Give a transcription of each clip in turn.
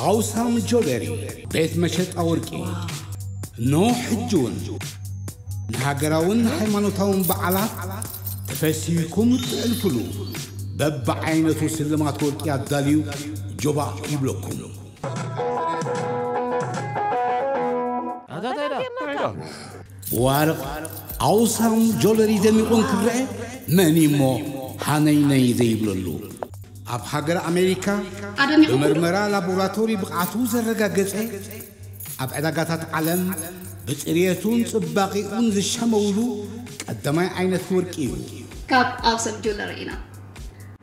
ኣውሳም ጆለሪ ቤት መሸጣ ወርቂ። ኖ ሕጂ እውን ንሃገራውን ሃይማኖታውን በዓላት ተፈሲህኩም እትዕልፍሉ በብዓይነቱ ስልማት ወርቂ ኣዳልዩ ጆባ ይብለኩም። ብዋርቕ ኣውሳም ጆለሪ ደሚቑ እንትረአ መን እሞ ሃነይነይ ዘይብለሉ? ኣብ ሃገር ኣሜሪካ ብመርመራ ላቦራቶሪ ብቕዓቱ ዘረጋገጸ፣ ኣብ ዕዳጋታት ዓለም ብጽርየቱን ጽባቒኡን ዝሸመውሉ ቀዳማይ ዓይነት ወርቂ እዩ። ካብ ኣውሳም ጆለሪ ኢና።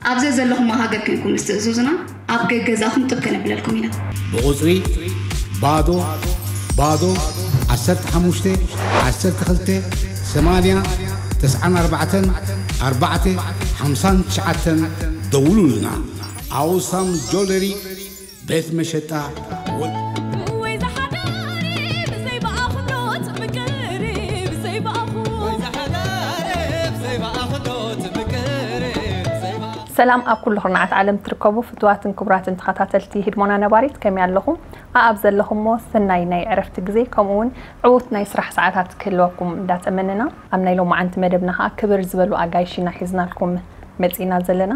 ኣብ ዘዘለኹሞ ሃገር ኮይንኩም ምስ ትእዝዙና ኣብ ገገዛኹም ጥብ ከነብለልኩም ኢና። ብቑጽሪ ባዶ ባዶ ዓሰርተ ሓሙሽተ ዓሰርተ ክልተ ሰማንያ ተስዓን ኣርባዕተን ኣርባዕተ ሓምሳን ትሽዓተን ደውሉልና። ኣውሳም ጆለሪ ቤት መሸጣ ወ- ወይ ዝሓዳሪ ብዘይ ብኣኹ ዶ ትምቅሪ ብዘይ ብኣኹ ሰላም ኣብ ኩሉ ኩርናዓት ዓለም ትርከቡ ፍትዋትን ክቡራትን ተኸታተልቲ ህድሞና ነባሪት ከመይ ኣለኹም? ኣኣብ ዘለኹሞ ሰናይ ናይ ዕረፍቲ ግዜ ከምኡ እውን ዕዉት ናይ ስራሕ ሰዓታት ክህልወኩም እንዳተመነና ኣብ ናይ ሎማዓንቲ መደብና ከዓ ክብር ዝበሉ ኣጋይሽና ሒዝናልኩም መፂና ዘለና።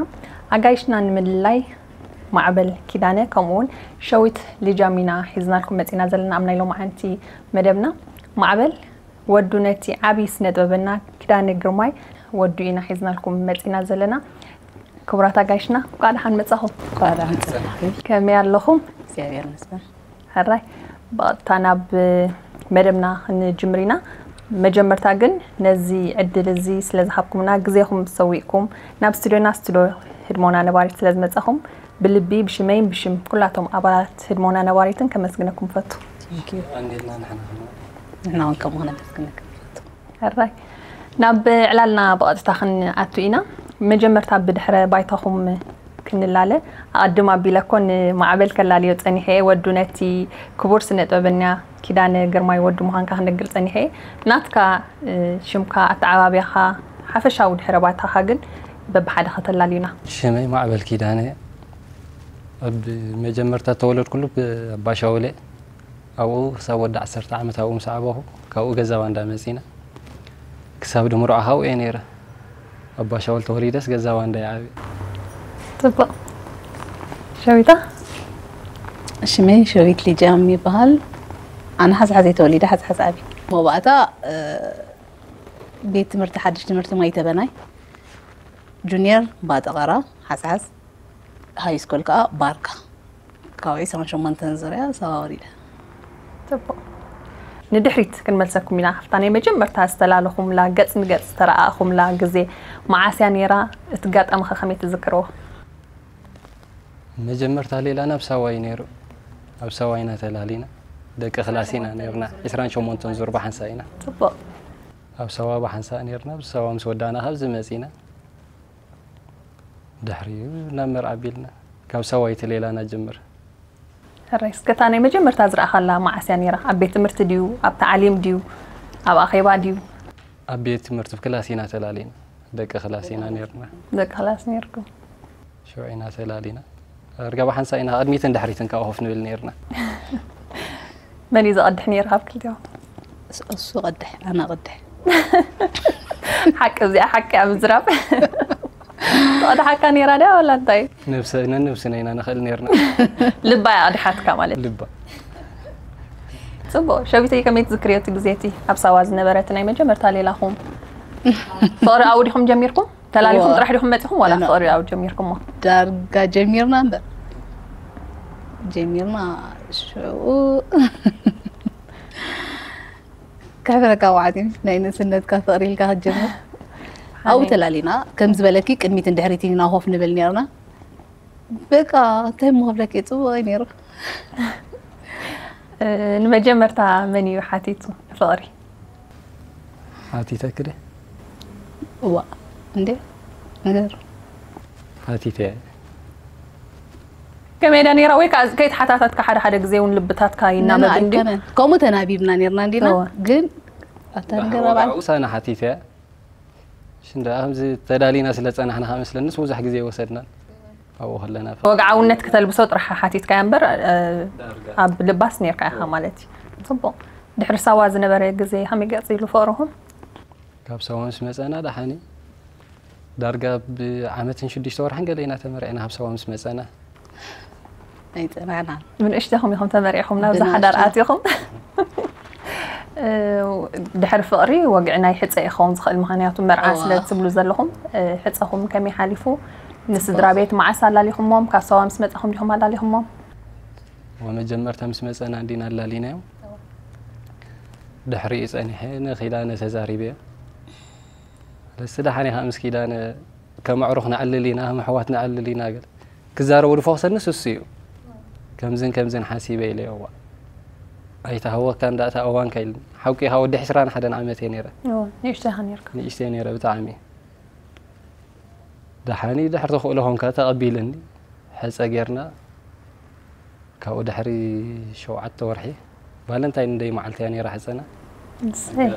ኣጋይሽና ንምልላይ ማዕበል ኪዳነ ከምኡ እውን ሸዊት ልጃም ኢና ሒዝናልኩም መፂና ዘለና ኣብ ናይ ሎማዓንቲ መደብና። ማዕበል ወዱ ነቲ ዓብዪ ስነ ጥበበና ኪዳነ ግርማይ ወዱ ኢና ሒዝናልኩም መፂና ዘለና። ክቡራት ኣጋይሽና እንኳዕ ደሓን መፃኹም። እንኳዕ ደሓን ፀናሕኪ። ከመይ ኣለኹም? እግዚኣብሔር ይመስገን። ሕራይ ብቐጥታ ናብ መደብና ክንጅምር ኢና። መጀመርታ ግን ነዚ ዕድል እዚ ስለ ዝሃብኩምና ግዜኹም ሰዊእኩም ናብ ስቱዲዮና ስቱዲዮ ህድሞና ነባሪት ስለ ዝመፃኹም ብልቢ ብሽመይን ብሽም ኩላቶም ኣባላት ህድሞና ነባሪትን ከመስግነኩም ፈቱ። Thank you። እንዴት ነህ? ንሕና ከማን ንሕና እውን ከምኡ ክነመስግነካ ንፈቱ። ሕራይ ናብ ዕላልና ብቐጥታ ክንኣቱ ኢና። መጀመርታ ብድሕረ ባይታኹም ክንላለ ኣቐድም ኣቢለ እኮ ንማዕበል ከላልዮ ጸኒሐ እየ። ወዱ ነቲ ክቡር ስነ ጥበበኛ ኪዳነ ግርማይ ወዱ ምዃንካ ክነግር ጸኒሐ እየ። ናትካ ሽምካ ኣተዓባብያኻ ሓፈሻዊ ድሕረ ባይታኻ ግን በብሓደ ከተላልዩና። ሽመይ ማዕበል ኪዳነ። ኣብ መጀመርታ ተወለድኩሉ ኣባሻውለ። ኣብኡ ክሳብ ወዲ ዓሰርተ ዓመት ኣብኡ ምስ ዓበኹ ካብኡ ገዛ ባንዳ መፂና። ክሳብ ድምሩዓ ካብኡ እየ ነይረ። ኣባሻውል ተወሊደስ ገዛ ባንዳ እየ ዓብየ። ፅቡቕ ሸዊታ። ሽመይ ሸዊት ሊጃም ይበሃል። ኣነ ሓዝሓዘ ተወሊደ ሓዝሓዝ ዓብየ። መባእታ ቤት ትምህርቲ ሓድሽ ትምህርቲ ማይተበናይ ጁኒየር ባጠቐራ ሓዝሓዝ ሃይ ስኩል ከዓ ባርካ ካብ ዒስራን ሸሞንተን ዙርያ ሰባ ወሪደ። ፅቡቕ ንድሕሪት ክንመልሰኩም ኢና። ካብታ ናይ መጀመርታ ዝተላለኹምላ ገፅ ንገፅ ዝተረኣእኹምላ ግዜ መዓስ እያ ነይራ? እቲ ጋጣሚ ኸ ከመይ ትዝክርዎ? መጀመርታ ሌላና ኣብ ሳዋ እዩ ነይሩ። ኣብ ሳዋ ኢና ተላሊና። ደቂ ክላስ ኢና ነይርና። ዒስራን ሸሞንተን ዙር ብሓንሳእ ኢና። ፅቡቕ ኣብ ሳዋ ብሓንሳእ ነይርና። ኣብ ሳዋ ምስ ወዳእና ካብዚ መፂና። ድሕሪኡ ናብ መርዓ ኣቢልና። ካብ ሳዋ እዩ እቲ ሌላና ጅምር። ሕራይ እስከ እታ ናይ መጀመርታ ዝረኣኻላ መዓስ እያ ነይራ? ኣብ ቤት ትምህርቲ ድዩ? ኣብ ተዓሊም ድዩ? ኣብ ኣኼባ ድዩ? ኣብ ቤት ትምህርቲ ብክላስ ኢና ተላሊና። ደቂ ክላስ ኢና ነይርና። ደቂ ክላስ ነይርኩም። ሽዑ ኢና ተላሊና። ርጋባ ሓንሳ ኢና ቅድሚትን ድሕሪትን ካብ ኮፍ ንብል ነይርና። መን እዩ ዝቐድሕ ነይሩ ካብ ክልቲኦም? እሱ ቀድሕ ኣነ ቀድሕ። ሓቂ እዚኣ ሓቂ እያ ምዝራብ። ትቐድሓካ ነይራ ድያ ወላ እንታይ? ነብሰ ነነብስና ኢና ንኽእል ነይርና። ልባ እያ ቀዲሓትካ ማለት እዩ። ልባ ፅቡቕ ሸዊተይ ከመይ ትዝክርዮ እቲ ግዜ እቲ ኣብ ሳዋ ዝነበረ እቲ ናይ መጀመርታ ሌላኹም? ፍቕሪ ኣብኡ ዲኹም ጀሚርኩም? ተላሊኹም ጥራሕ ዲኹም መፂኹም ዋላ ፍቕሪ ኣብኡ ጀሚርኩሞ? ዳርጋ ጀሚርና እምበር ጀሚርና ሽዑ ክሕብረካ ዋዓት ናይ ንእስነትካ ፍቕሪ ኢልካ ክትጀምር ኣብኡ ተላሊና ከም ዝበለኪ ቅድሚትን ድሕሪትን ኢና ኮፍ ንብል ነርና በቃ እንታይ እሞ ክብለኪ እየ ፅቡቕ እዩ ነይሩ ንመጀመርታ መን እዩ ሓቲቱ ፍቕሪ ሓቲተኪ ደ እዋ እንዴ ነገር ሓቲተ ከመይ ዳ ነይራ ወይ ከዓ ከይተሓታተትካ ሓደ ሓደ ግዜ እውን ልብታትካ ይናበብ እንዲ ኣይኮነን ከምኡ ተናቢብና ነርና እንዲና እወ። ግን ኣታ ነገር ኣብዓ ውሳነ ሓቲተ ሽንዳ ከምዚ ተዳሊና ስለ ፀናሕና ከመስለንስ ብዙሕ ግዜ ይወሰድናል ኣብኡ ከለና ወግዓውነት ክተልብሶ ጥራሕ ሓቲትካያ እምበር እ፣ ኣብ ልባስ ነርካ ኢኻ ማለት እዩ። ጽቡቕ። ድሕሪ ሳዋ ዝነበረ ግዜ ከመይ ገጽ ኢሉ ፍቕርኹም? ካብ ሳዋ ምስ መፀና ደሓኒ ዳርጋ ብዓመትን ሽዱሽተ ወርሕን ገለ ኢና ተመርዕና። ካብ ሳዋ ምስ መፀና ኣይፀናዕናን። ብንእሽተኹም ኢኹም ተመሪዕኹም ናብዚ ብንእሽተኹም። ሓዳር ኣቲኹም። እ፣ ድሕሪ ፍቕሪ ወግዒ ናይ ሕፀ ይኸውን ዝኽእል፣ ምኽንያቱ መርዓ እዋ። ስለ ትብሉ ዘለኹም እ፣ ሕፀኹም ከመይ ሓሊፉ? ንስድራ ቤት መዓስ ኣላሊኹሞም? ካብ ሳዋ ምስ መፃኹም ዲኹም ኣላሊኹሞም? ወመጀመርታ ምስ መፀና እንዲና ኣላሊናዮም። ድሕሪኡ ፀኒሐ ንኺዳነ ተዛሪበዮ። ለስ ደሓን ኢኻ ምስ ኪዳነ ከም ኣዕሩኽ ንዕልል ኢና፣ ከም ኣሕዋት ንዕልል ኢና ገለ ክዛረቡ ዝፈኽሰኒ ንሱ እዩ። ከምዝን ከምዝን ሓሲበ ኢለ እዋ ኣይተሃወካ እንዳእታ እዋንካ ኢሉ ሓውቂ ኢኻ። ወዲ ዕስራን ሓደን ዓመት እየ ነይረ። ንእሽቶ ኢኻ ነርካ። ንእሽተይ ነይረ ብጣዕሚ። ደሓኒ ድሕሪ ተኽእሎ ኮንካ ተቐቢልኒ ሕፀ ጌርና። ካብኡ ድሕሪ ሸውዓተ ወርሒ ቫለንታይን ደይ መዓልቲ እያ ነይራ ሕፀና። እሰይ።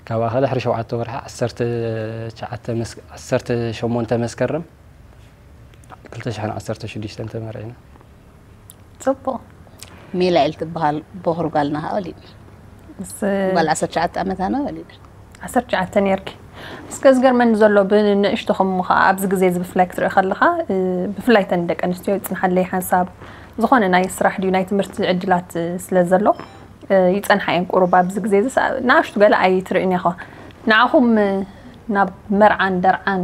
ካብኣ ከ ድሕሪ ሸውዓተ ወርሒ ዓሰርተ ትሽዓተ መስ- ዓሰርተ ሸሞንተ መስከረም ክልተ ሽሕን ዓሰርተ ሽዱሽተን ተመርዒና። ጽቡቕ። ሜላኤል ትበሃል ቦኽሪ ጓልና ከዓ ወሊድና። ምስ ጓል ዓሰርተ ትሽዓተ ዓመታ ነው ወሊዳ። ዓሰርተ ትሽዓተ ነርኪ። እስከ ዝገርመኒ ዘሎ ብንእሽቶኹም ከዓ ኣብዚ ግዜ እዚ ብፍላይ ክትርኢ ከለኻ እ፣ ብፍላይ ተን ደቂ ኣንስትዮ ይፅንሓለይ ሓንሳብ ዝኾነ ናይ ስራሕ ድዩ ናይ ትምህርቲ ዕድላት እ፣ ስለ ዘሎ እ፣ ይፀንሓ እየን ቁሩብ ኣብዚ ግዜ እዚ ሰ- ንኣሽቱ ገለ ኣይትርእን ኢኻ። ንዓኹም እ፣ ናብ መርዓን ደርዓን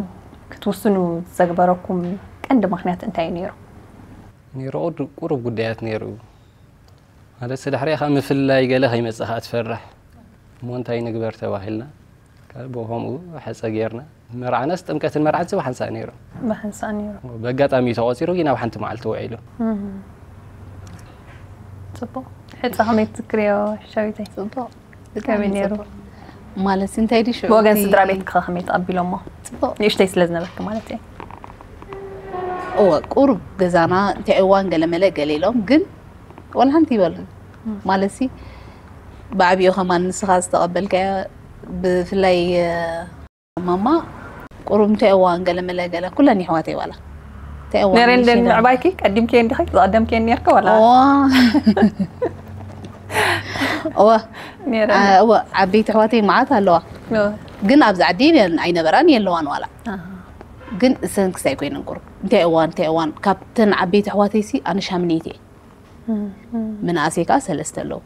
ክትውስኑ ዘግበረኩም ቀንዲ ምኽንያት እንታይ እዩ ነይሩ? ነይሩ ቁሩብ ጉዳያት ነይሩ። ማለት ድሕሪኻ ምፍላይ ገለ ከይመፅእ ከዓ ትፈርሕ እሞ እንታይ ንግበር ተባሂልና። ካብ ከምኡ ሕፀ ጌርና መርዓናስ ጥምቀትን መርዓን ዝባ ሓንሳእ ነይሩ። ብሓንሳእ ነይሩ። ብኣጋጣሚ እዩ ተቆፂሩ ግን ኣብ ሓንቲ መዓልቲ ውዒሉ። ጽቡቕ። ሕፃ ከመይ ትዝክርዮ ሻዊተይ? ጽቡቕ። ከመይ ነይሩ? ማለት እንታይ ድዩ ሽዑ ብወገን እቲ- ስድራ ቤትካ ከመይ ተቐቢሎሞ? ጽቡቕ። ንእሽተይ ስለ ዝነበርክ ማለት እየ። እወ ቁሩብ ገዛና እንታይ እዋን ገለመለ ገለ ኢሎም ግን ወላ ሓንቲ ይበሉን ማለት ሲ ብዓቢኡ ከማን ንስኻ ዝተቐበልካዮ ብፍላይ እ፣ ማማ ቁሩብ እንታይ እዋን ገለመለ ገለ ኩለን ይሕዋተይ ዋላ እንታይ እዋን ነረን ደን ይሽላ- ምዕባይኪ ቀዲምኪ እንዲኺ ዝቐደምኪ ነርኪ ወላ? እዋ እዋ ነረን አ- እዋ ዓበይቲ ኣሕዋተይ መዓት ኣለዋ ግን ኣብዚ ዓዲ የን- ኣይነበራን የለዋን ዋላ ግን እሰን ክስታይ ኮይነን ቁሩብ እንታይ እዋን እንታይ እዋን ካብተን ዓበይቲ ኣሕዋተይ ሲ ኣነ ሻምነይቲ እየ ምንኣሰይ ከዓ ሰለስተ ኣለዉ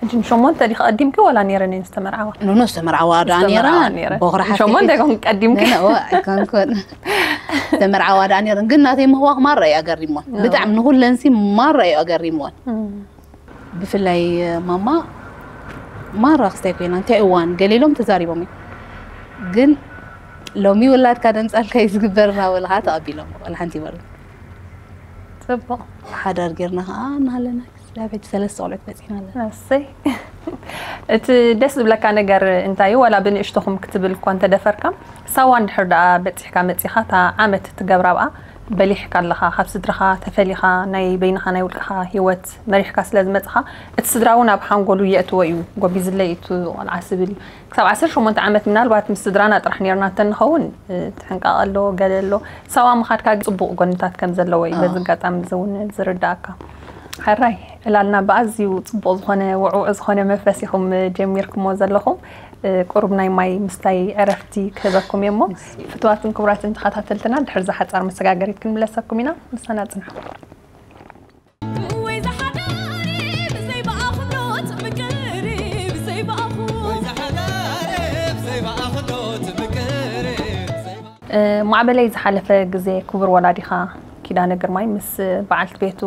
ሕጂ ንሸሞንተ ዲኺ ቀዲምኪ ወላ ነረን እየን ዝተመርዓዋ? ኖኖ ዝተመርዓዋ ዳ ዝተመርዓዋ ነራ ነረን። ቦኽሪ ሓትቲ ሸሞንተ ይኮን ቀዲምኪ? ኣይኮንኮን ዝተመርዓዋ ዳ ነረን ግን ናተይ ምህዋኽ ማራ እዩ ኣገሪምወን ብጣዕሚ ንኩለንሲ ማራ እዩ ኣገሪምወን ብፍላይ ማማ ማራ ክስታይ ኮይና እንታይ እዋን ገሊሎም ተዛሪቦም እዮም ግን ሎሚ ውላድካ ደምፃልካ እዩ ዝግበር እናበልካ ተቐቢሎም ወላ ሓንቲ ይበሉ ጽቡቕ። ሓዳር ጌርና ከዓ እናሃለና ስድራ ቤት ሰለስተ ቆልዑት በፂሕና ኣለና እሰይ። እቲ ደስ ዝብለካ ነገር እንታይ እዩ? ዋላ ብንእሽቶኹም ክትብል እኳ እንተደፈርካ ሳዋ እንድሕር ደኣ በፂሕካ መፂኻ እታ ዓመት እትገብራ ኣብኣ በሊሕካ ኣለኻ ካብ ስድራኻ ተፈሊኻ ናይ በይንኻ ናይ ውልቅኻ ሂወት መሪሕካ ስለ ዝመፅኻ እቲ ስድራ እውን ኣብ ሓንጎሉ የእትዎ እዩ። ጎቢዝለይ እቱ ቆልዓ ስብል እዩ። ክሳብ ዓሰርተ ሸሞንተ ዓመት ምናልባት ምስ ስድራና ጥራሕ ነርና እንተንኸውን ትሕንቃቕ ኣሎ ገለ ኣሎ። ሳዋ ምኻድካ ግን ፅቡቕ ጎንታት ከም ዘለዎ እዩ በዚ ኣጋጣሚ እዚ እውን ዝርዳእካ። ሕራይ ዕላልና ብኣዝዩ ፅቡቕ ዝኾነ ውዕውዕ ዝኾነ መንፈስ ኢኹም ጀሚርኩሞ ዘለኹም። ቁሩብ ናይ ማይ ምስታይ ዕረፍቲ ክህበኩም እየ እሞ ፍትዋትን ክቡራትን ተኸታተልትና ድሕሪ ዝሓፃር መሰጋገሪት ክንምለሰኩም ኢና። ምሳና ፅንሑ። ማዕበለይ ዝሓለፈ ግዜ ክቡር ወላዲኻ ኪዳነ ግርማይ ምስ በዓልቲ ቤቱ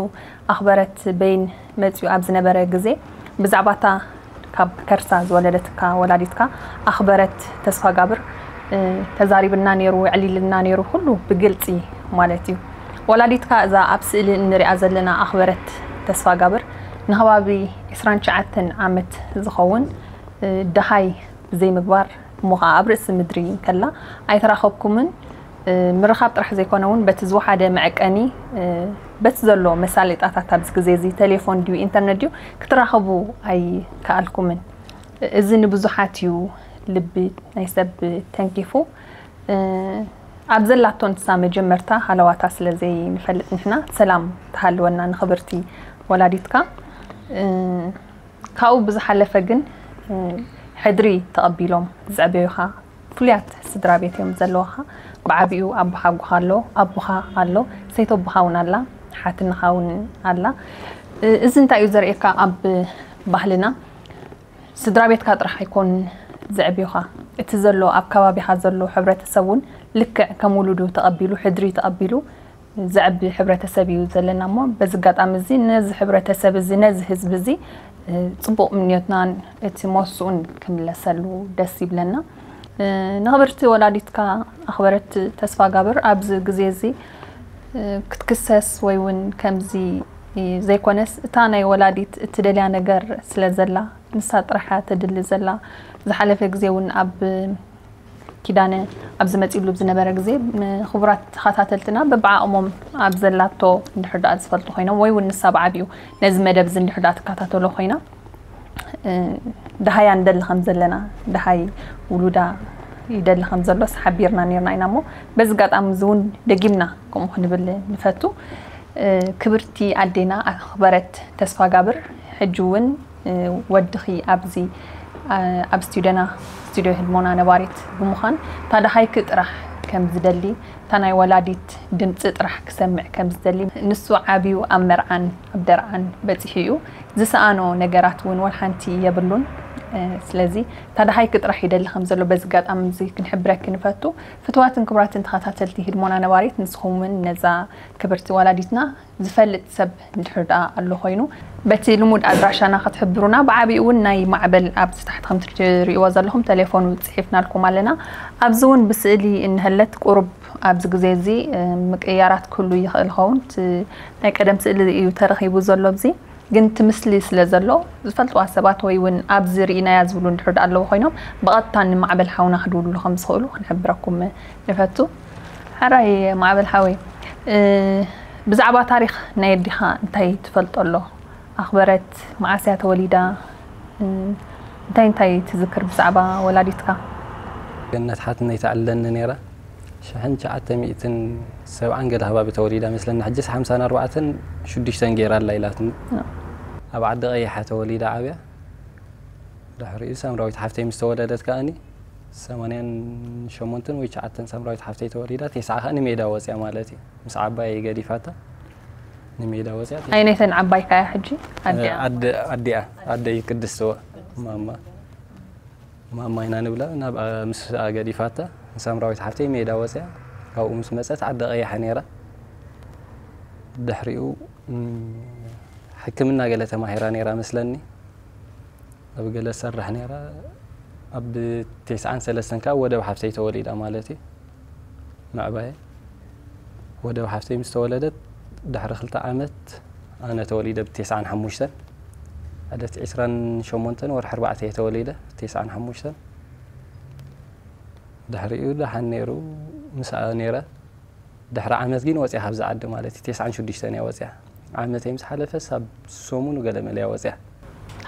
ኣኽበረት በይን መፅዩ ኣብ ዝነበረ ግዜ ብዛዕባታ ካብ ከርሳ ዝወለደትካ ወላዲትካ ኣኽበረት ተስፋጋብር ተዛሪብና ነይሩ፣ ኣዕሊልና ነይሩ፣ ኩሉ ብግልፂ ማለት እዩ። ወላዲትካ እዛ ኣብ ስእሊ እንሪኣ ዘለና ኣኽበረት ተስፋጋብር ንከባቢ ዕስራን ትሽዓተን ዓመት ዝኸውን ደሃይ ብዘይምግባር እሞ ኸዓ ኣብ ርእሲ ምድሪ እንከላ ኣይተራኸብኩምን። ምርኻብ ጥራሕ ዘይኮነ እውን በቲ ዝወሓደ መዐቀኒ በቲ ዘሎ መሳለጣታት ኣብዚ ግዜ እዚ ቴሌፎን ድዩ ኢንተርነት ድዩ ክትራኸቡ ኣይከኣልኩምን። እዚ ንብዙሓት እዩ ልቢ ናይ ሰብ ተንኪፉ። ኣብ ዘላቶ ንሳ መጀመርታ ሃለዋታ ስለ ዘይንፈልጥ ንሕና ሰላም ትሃልወና ንኽብርቲ ወላዲትካ። እ፣ ካብኡ ብዝሓለፈ ግን፣ እ፣ ሕድሪ ተቐቢሎም ዘዕበዩኻ ፍሉያት ስድራ ቤት እዮም ዘለዋኻ። ብዓቢኡ ኣቦኻ ኣጎኻ ኣሎ፣ ኣቦኻ ኣሎ፣ ሰይቶ ኣቦኻ እውን ኣላ፣ ሓትንኻ እውን ኣላ። እ፣ እዚ እንታይ እዩ ዘርእየካ? ኣብ ባህልና ስድራ ቤትካ ጥራሕ ኣይኮን ዘዕብዩኻ፣ እቲ ዘሎ ኣብ ከባቢኻ ዘሎ ሕብረተሰብ እውን ልክዕ ከም ውሉዱ ተቐቢሉ፣ ሕድሪ ተቐቢሉ ዘዕቢ ሕብረተሰብ እዩ ዘለና እሞ፣ በዚ ኣጋጣሚ እዚ ነዚ ሕብረተሰብ እዚ፣ ነዚ ህዝቢ እዚ፣ እ፣ ጽቡቕ ምንዮትናን እቲ ሞስኡን ክምለሰሉ ደስ ይብለና። እ፣ ንኽብርቲ ወላዲትካ ኣኽበረት ተስፋጋብር ኣብዚ ግዜ እዚ፣ እ፣ ክትክሰስ ወይ እውን ከምዚ ዘይኮነስ፣ እታ ናይ ወላዲት እትደልያ ነገር ስለ ዘላ፣ ንሳ ጥራሕ እያ ተድሊ ዘላ። ዝሓለፈ ግዜ እውን ኣብ ኪዳነ ኣብ ዝመፅሉ ዝነበረ ግዜ፣ ንክቡራት ተኸታተልትና በብዓቕሞም ኣብ ዘላቶ እንድሕር ደኣ ዝፈልጡ ኮይኖም፣ ወይ እውን ንሳ ብዓቢኡ ነዚ መደብ እዚ እንድሕር ደኣ ትከታተሎ ኮይና፣ እ፣ ደሃያ ንደሊ ከም ዘለና፣ ደሃይ ውሉዳ ይደሊ ከም ዘሎስ ሓቢርና ነርና ኢና እሞ፣ በዚ ኣጋጣሚ እዚ እውን ደጊምና ከምኡ ክንብል ንፈቱ። እ፣ ክብርቲ ኣዴና ኣኽበረት ተስፋጋብር፣ ሕጂ እውን፣ እ፣ ወድኺ ኣብዚ፣ እ፣ ኣብ ስቱዲዮና፣ ስቱዲዮ ህድሞና ነባሪት ብምዃን፣ እታ ደሃይኪ ጥራሕ ከም ዝደሊ፣ እታ ናይ ወላዲት ድምፂ ጥራሕ ክሰምዕ ከም ዝደሊ፣ ንሱ ዓብዩ ኣብ መርዓን ኣብ ደርዓን በፂሑ እዩ። ዝሰኣኖ ነገራት እውን ወላ ሓንቲ የብሉን። እ፣ ስለዚ እታ ደሃይኪ ጥራሕ ይደሊ ከም ዘሎ በዚ ኣጋጣሚ እዚ ክንሕብረኪ ንፈቱ። ፍትዋትን ክቡራትን ተኸታተልቲ ህድሞና ነባሪት፣ ንስኹም እውን ነዛ ክብርቲ ወላዲትና ዝፈልጥ ሰብ እንድሕር ደኣ ኣሎ ኮይኑ፣ በቲ ልሙድ ኣድራሻና ክትሕብሩና፣ ብዓቢኡ እውን ናይ ማዕበል ኣብዚ ታሕቲ ከምቲ ትርእይዎ ዘለኹም ቴሌፎኑ ጽሒፍናልኩም ኣለና። ኣብዚ እውን ብስእሊ እንሀለት ቁሩብ ኣብዚ ግዜ እዚ፣ እ፣ ምቅይያራት ክህሉ ይኽእል ይኸውን። እቲ ናይ ቀደም ስእሊ እዩ ተረኺቡ ዘሎ ኣብዚ። ግን እቲ ምስሊ ስለ ዘሎ፣ ዝፈልጥዋ ሰባት ወይ እውን ኣብዚ ርኢናያ ዝብሉ እንድሕር ደኣ ኣለዉ ኮይኖም፣ ብቐጥታ ንማዕበል ሓውና ክድውልሉ ከም ዝኽእሉ ክንሕብረኩም ንፈቱ። ሕራይ ማዕበል ሓወይ፣ እ፣ ብዛዕባ ታሪኽ ናይ ኣዴኻ እንታይ ትፈልጦ ኣሎ? ኣኽበረት መዓስ እያ ተወሊዳ? እ፣ እንታይ እንታይ ትዝክር ብዛዕባ ወላዲትካ? ገነት ሓትነይ ትኣልለኒ ነይራ። ሽሕን ትሽዓተ ሚእትን ሰብዓን ገለ ከባቢ ተወሊዳ መስለኒ። ሕጅስ ሓምሳን ኣርባዕተን ሽዱሽተን ገይራ ኣላ ኢላትኒ። ኣብ ዓዲ ቀይሓ ተወሊዳ ዓብያ። ድሕሪኡ ሳምራዊት ሓፍተይ ምስ ተወለደት ከኣኒ ሰማንያን ሸሞንተን ወይ ትሽዓተን ሳምራዊት ሓፍተይ ተወሊዳ፣ ተስዓ ከኣ ንሜዳ ወፅያ ማለት እዩ። ምስ ዓባየይ ገዲፋታ ንሜዳ ወፅያ። ኣይነተን ዓባይካ እያ ሕጂ? ኣዲኣ? ኣደ-፣ ኣዲኣ፣ ኣደይ ቅድስቲ እወ፣ ማማ። ማማ ኢና ንብላ። ናብ፣ ምስ ገዲፋታ ንሳምራዊት ሓፍተይ ሜዳ ወፅያ፣ ካብኡ ምስ መፀት ዓዲ ቀይሓ ነይራ። ድሕሪኡ፣ እም፣ ሕክምና ገለ ተማሂራ ነይራ መስለኒ። ኣብ ገለ ትሰርሕ ነይራ። ኣብ ተስዓን ሰለስተን ከኣ ወደብ ሓፍተይ ተወሊዳ ማለት እዩ። ምዕባየ ወደብ ሓፍተይ ምስ ተወለደት ድሕሪ ክልተ ዓመት ኣነ ተወሊደ። ብ ተስዓን ሓሙሽተን፣ ዕለት ዕስራን ሸሞንተን ወርሒ ኣርባዕተ እየ ተወሊደ፣ ተስዓን ሓሙሽተን። ድሕሪኡ ደሓን ነይሩ፣ ምስኣ ነይረ። ድሕሪ ዓመት ግን ወፅያ ካብዚ ዓዲ ማለት እዩ። ተስዓን ሽዱሽተን እያ ወፅያ። ዓመተይ ምስ ሓለፈስ ኣብ ሰሙኑ ገለ መለ እያ ወፅያ።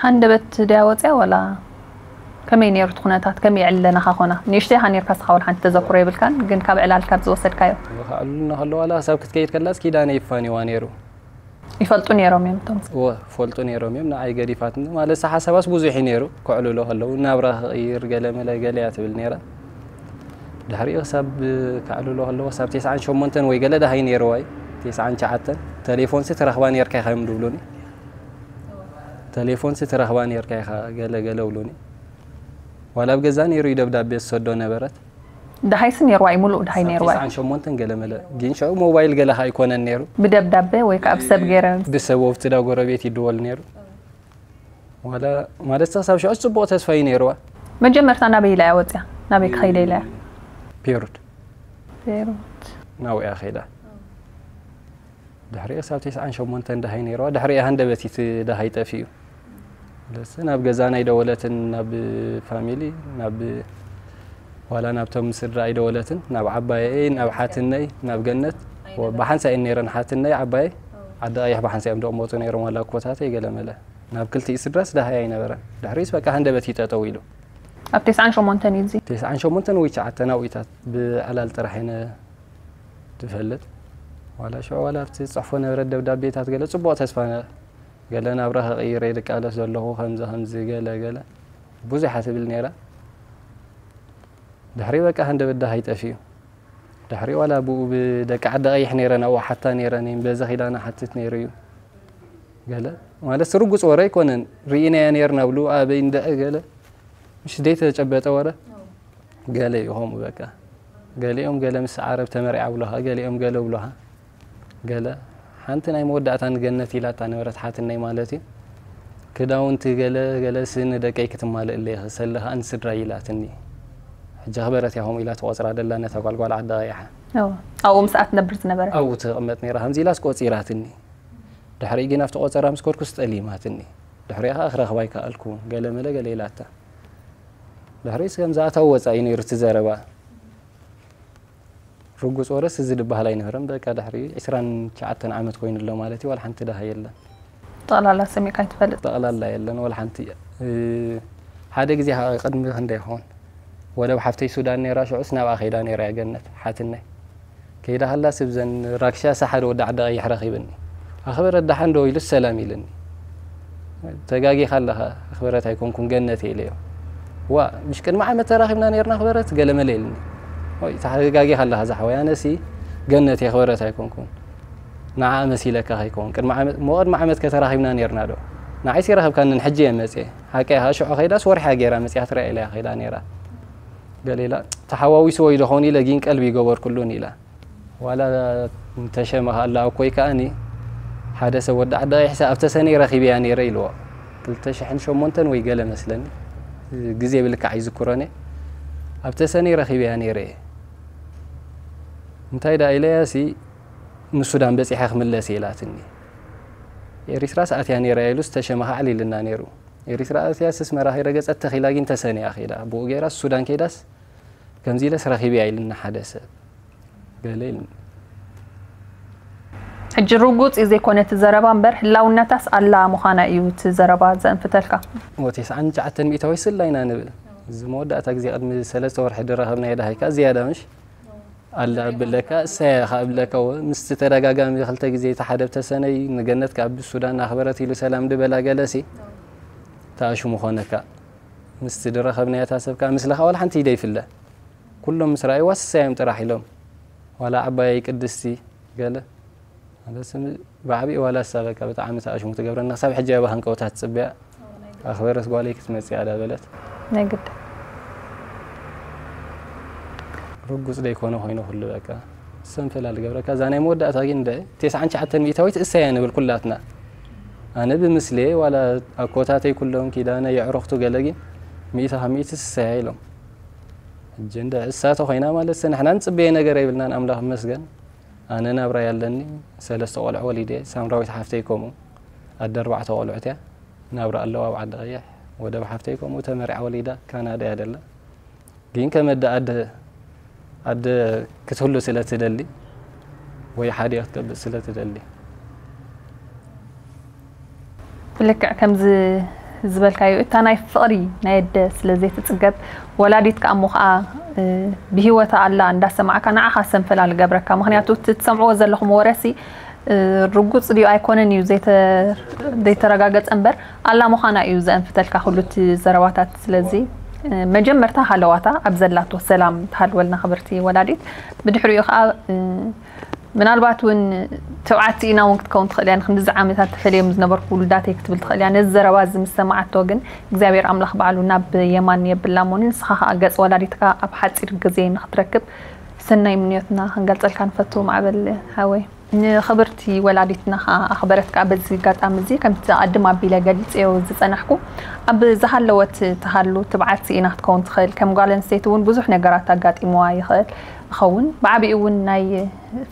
ሃንደበት ድያ ወፅያ ዋላ ከመይ ነይሩ እቲ ኩነታት? ከመይ የዕልለናኻ ኮና? ንእሽተይ ኢኻ ነይርካ፣ እስኻ ዋላ ሓንቲ ተዘክሮ የብልካን፣ ግን ካብ ዕላል ካብ ዝወሰድካዮ። ከዕልልና ከሎ ዋላ ክሳብ ክትከይድ ከላስ ኪዳነ ይፋንዋ ነይሩ። ይፈልጡ ነይሮም እዮም እቶም? እወ፣ ፈልጡ ነይሮም እዮም። ንዓይ ገዲፋትኒ ማለት ሓሳባስ ብዙሕ እዩ ነይሩ። ከዕልሎ ከለዉ ናብራ ክቕይር ገለ መለ ገለ እያ ትብል ነይራ። ድሕሪኡ ክሳብ ከዕልሎ ከለዉ ክሳብ ተስዓን ሸሞንተን ወይ ገለ ደሃይ ነይርዋ እዩ። ተስዓን ትሽዓተን። ቴሌፎንሲ ትረኽባ ነይርካ ኢኻ እዮም ዝብሉኒ። ቴሌፎንሲ ትረኽባ ነይርካ ኢኻ ገለ ገለ ብሉኒ። ዋላ ኣብ ገዛ ነይሩ እዩ ደብዳቤ ዝሰዶ ነበረት። ደሃይሲ ነይርዋ እዩ፣ ሙሉእ ደሃይ ክሳብ ነይርዋ እዩ። ተስዓን ሸሞንተን ገለ መለ። ግን ሽዑ ሞባይል ገለ ከኣ ኣይኮነን ነይሩ። ብደብዳቤ ወይ ከኣ ብሰብ ገይረ? ብሰብ፣ ወብቲ ዳ ጎረቤት ይድወል ነይሩ። ዋላ ማለት ክሳብ ሽዑ ጽቡቕ ተስፋ እዩ ነይርዋ። መጀመርታ ናበይ ኢላ እያ ወጽያ? ናበይ ክኸይደ ኢላ እያ? ፔሩድ። ፔሩድ። ናብኡ እያ ከይዳ። ድሕሪኡ ክሳብ ተስዓን ሸሞንተን ደሃይ ነይርዋ። ድሕሪኡ ሃንደበት እቲ ደሃይ ጠፊኡ። ስለዚ ናብ ገዛና ኣይደወለትን፣ ናብ ፋሚሊ፣ ናብ፣ ዋላ ናብቶም ስድራ ኣይደወለትን። ናብ ዓባየይ፣ ናብ ሓትነይ፣ ናብ ገነት፣ ብሓንሳእ እየን ነይረን። ሓትነይ፣ ዓባየይ፣ ዓዲ ቀይሕ ብሓንሳእ እዮም ዝቕመጡ ነይሮም፣ ዋላ ኣኮታተይ ገለ መለ። ናብ ክልቲኡ ስድራስ ደሃይ ኣይነበረን። ድሕሪኡስ በቃ ሃንደበት እዩ ጠጠው ኢሉ። ኣብ ተስዓን ሸሞንተን እዩ እዚ? ተስዓን ሸሞንተን ወይ ትሽዓተን ኣብኡታት ብዕላል ጥራሕ እየን ዝፈልጥ። ዋላ ሽዑ ዋላ ኣብቲ ዝፅሕፎ ነበረ ደብዳቤታት ገለ ፅቡቕ ተስፋ ነ-፣ ገለ ናብራ ከቕይረ ይቃለስ ዘለኹ፣ ከምዚ ከምዚ ገለ ገለ ብዙሓ ትብል ነይራ። ድሕሪ በቃ ሃንደበት ደሃይ ጠፊኡ። ድሕሪ ዋላ ብኡ ብደቂ ዓዲ ቀይሕ ነይረን ኣብኡ ሓታ ነይረን እየን፣ በዚ ኪዳና ሓትት ነይሩ እዩ። ገለ ማለት ርጉፅ ወረ ኣይኮነን፣ ርኢናያ ነይርና ብሉ ኣበይ እንድዐ ገለ ምሽ ዘይተጨበጠ ወረ ገለ እዩ ከምኡ በቃ። ገሊኦም ገለ ምስ ዓረብ ተመርዓ ብሉኻ፣ ገሊኦም ገለ ብሉኻ። ገለ ሓንቲ ናይ መወዳእታ ንገነት ኢላታ ነበረት ሓትነይ ማለት እዩ። ክዳውንቲ ገለ ገለ ስ ንደቀይ ክትማልእለይ፣ ሰለ ከኣ ንስድራይ ኢላትኒ። ሕጂ ክበረት እያ ከምኡ ኢላ ትቆጽራ ደላ ነታ ጓልጓል ዓዲ ቀይሓ። እዎ። ኣብኡ ምስኣ ትነብር ዝነበረት። ኣብኡ ትቕመጥ ነይራ ከምዚ ኢላስ ቆጺራትኒ። ድሕሪ ግን ኣብቲ ቆጸራ ምስ ከድኩስ ጠሊማትኒ። ድሕሪኣ ከኣ ክረኽባ ኣይከኣልኩ። ገለ መለ ገለ ኢላታ። ድሕሪስ ከምዚ ኣታዊ ወጻኢ ነይሩ እቲ ዘረባ። ርጉጽ ወረስ እዚ ድበሃል ኣይነበረን። በቃ ድሕሪ ዕስራን ትሽዓተን ዓመት ኮይኑ ኣሎ ማለት እዩ። ዋላ ሓንቲ ደሃ የለን። ጠቕላላ ሰሚዕካ ኣይትፈልጥ? ጠቕላላ የለን ዋላ ሓንቲ። እ፣ ሓደ ግዜ ከኣ ቅድሚ ክንደይ ይኸውን ወደብ ሓፍተይ ሱዳን ነይራ፣ ሽዑስ ናብኣ ከይዳ ነይራ እያ ገነት ሓትነይ። ከይዳ ከላስ ብዘን ራክሻ ሓደ ወዲ ዓዲ ቀይሕ ረኺብኒ። ኣኽበረት ደሓን ዶ ኢሉስ ሰላም ኢልኒ። ተጋጊኻ ኣለኻ ኣኽበረት ኣይኮንኩን ገነት እየ ኢለዮ። ዋ ምሽ ቅድሚ ዓመት ተራኺብና ነይርና ኣኽበረት ገለመለ ኢልኒ። ኦይ ተጋጊኻ ኣለኻ ዝሓወይ ኣነሲ ገነት እየ ኣኽበረት ኣይኮንኩን። ንዓ መሲለካ ከይከውን ቅድሚ ዓመት እሞ ቅድሚ ዓመት ከተራኺብና ነይርና ዶ? ንዓይሲ ረኸብካንን ሕጂ እየ መፅየ። ሓቀይ ኢኻ ሽዑ ከይዳስ ወርሒ እያ ገይራ መፅያ ትረኣ ኢለያ ከይዳ ነይራ። ገለ ኢላ ተሓዋዊስዎ እዩ ዶ ኸውን ኢለ ግን ቀልቢ ይገበርኩሉን ኢላ። ዋላ እንተሸመኻ ኣላ እኮይ ከኣኒ ሓደ ሰብ ወዲ ዓዲ ቀይሕሳ ኣብተ ሰነይ ረኺበያ ነይረ ኢልዎ። ክልተ ሽሕን ሸሞንተን ወይ ገለ መስለኒ ግዜ ብልክዕ ኣይዝክሮን እየ። ኣብተ ሰነይ ረኺበያ ነይረ እየ። እንታይ ዳ ኢለያሲ ንሱዳን በፂሐ ክምለስ እየ ኢላትኒ። ኤሪትራስ ኣትያ ነይራ ኢሉስ ተሸመኻ ኣዕሊልና ነይሩ። ኤሪትራ ኣትያስ ኣስመራ ከይረገፀት ተኺላ ግን ተሰንያ ኺዳ ብኡ ገይራስ ሱዳን ከይዳስ ከምዚ ኢለስ ረኺበያ ኢልና ሓደ ሰብ ገለ ኢልና። ሕጂ ርጉጽ እዩ ዘይኮነ እቲ ዘረባ እምበር ህላውነታስ ኣላ ምዃና እዩ እቲ ዘረባ ዘእንፍተልካ። እሞ ተስዓን ትሽዓተን ሚእታዊት ስላ ኢና ንብል። እዚ መወዳእታ ግዜ ቅድሚ ሰለስተ ወርሒ ድረኸብናዮ ደሃይካ ዝያዳ ምሽ ኣላ እብለካ እሳያ ኢኻ እብለካ እወ ምስቲ ተደጋጋሚ ክልተ ግዜ እታ ሓደ ብተሰነይ ንገነት ካብ ሱዳን ኣኽበረት ኢሉ ሰላም ድበላ ገለሲ ተኣሽሙ ኾነካ ምስቲ ድረኸብናዮ እታ ሰብ ከዓ ምስልኻ ዋላ ሓንቲ ደይፍለ ኩሎም ምስ ረኣይዋ እሳዮም ጥራሕ ኢሎም ዋላ ዓባየይ ቅድስቲ ገለ ማለት ስም ብዓቢኡ ዋላ እሳ በቃ ብጣዕሚ ተኣሽሙ ትገብረና ክሳብ ሕጂ እያ ብሃንቀውታ ትፅበያ ኣኽበረት ጓለይ ክትመፅእ እያ ዳበለት ናይ ግድ ርጉፅ ደይኮነ ኮይኑ ኩሉ በቃ ሰንፈላል ገብረካ እዛ ናይ መወዳእታ ግን እንደ ቴስዓን ትሽዓተን ሚእታዊት እሰያ ንብል ኩላትና ኣነ ብምስሌ ዋላ ኣኮታተይ ኩሎም ኪዳነ የዕሩኽቱ ገለ ግን ሚእቲ ካብ ሚእቲ ስሰያ ኢሎም ሕጂ እንደ እሳተ ኮይና ማለት ንሕና ንፅበየ ነገር የብልናን ኣምላኽ ይመስገን ኣነ ናብራ ያለኒ ሰለስተ ቆልዑ ወሊደ ሳምራዊት ሓፍተይ ከምኡ ኣደ ኣርባዕተ ቆልዑት እያ ናብራ ኣለዋ ኣብ ዓዲ ቀይሕ ወደብ ሓፍተይ ከምኡ ተመሪዓ ወሊዳ ካናዳ እያ ደላ ግን ከመደ ኣደ ኣደ ክትህሉ ስለ ትደሊ ወይ ሓደ ክትገብእ ስለ ትደሊ ብልክዕ ከምዚ ዝበልካዮ እታ ናይ ፍቕሪ ናይ ኣደ ስለ ዘይትፅገብ ወላዲት ከኣ እሞ ከዓ ብሂወታ ኣላ እንዳሰማዕካ ንዓኻ ሰንፈላል ገብረካ ምክንያቱ እቲ ትሰምዕዎ ዘለኹም ወረሲ ርጉፅ ድዩ ኣይኮነን እዩ ዘይተረጋገፀ እምበር ኣላ ምዃና እዩ ዘእንፍተልካ ኩሉ እቲ ዘረባታት ስለዚ መጀመርታ ሃለዋታ ኣብ ዘላቶ ሰላም ትሃልወልና ክብርቲ ወላዲት ብድሕሪኡ ከዓ ምናልባት እውን ትብዓቲ ኢና እውን ክትከውን ትኽእል እያ ንክንድዚ ዓመታት ተፈልዮም ዝነበርኩ ውሉዳተይ ክትብል ትኽእል እያ ነዚ ዘረባ እዚ ምስ ሰማዓቶ ግን እግዚኣብሔር ኣምላኽ ባዕሉ ናብ የማን የብላ እሞኒ ንስኻ ከዓ ገፅ ወላዲትካ ኣብ ሓፂር ግዜ ንክትረክብ ሰናይ ምንዮትና ክንገልፀልካ ንፈቱ ማዕበል ሃወይ ንኽብርቲ ወላዲትና ከዓ ኣኽበረት ከዓ በዚ ኣጋጣሚ እዚ ከምቲ ኣድም ኣቢለ ገሊፀዮ ዝፀናሕኩ ኣብ ዝሃለወት ትሃሉ ትብዓት ስኢና ክትከውን ትኽእል ከም ጓል ኣንስተይቲ እውን ብዙሕ ነገራት ኣጋጢምዋ ይኽእል ይኸውን ብዓብኡ እውን ናይ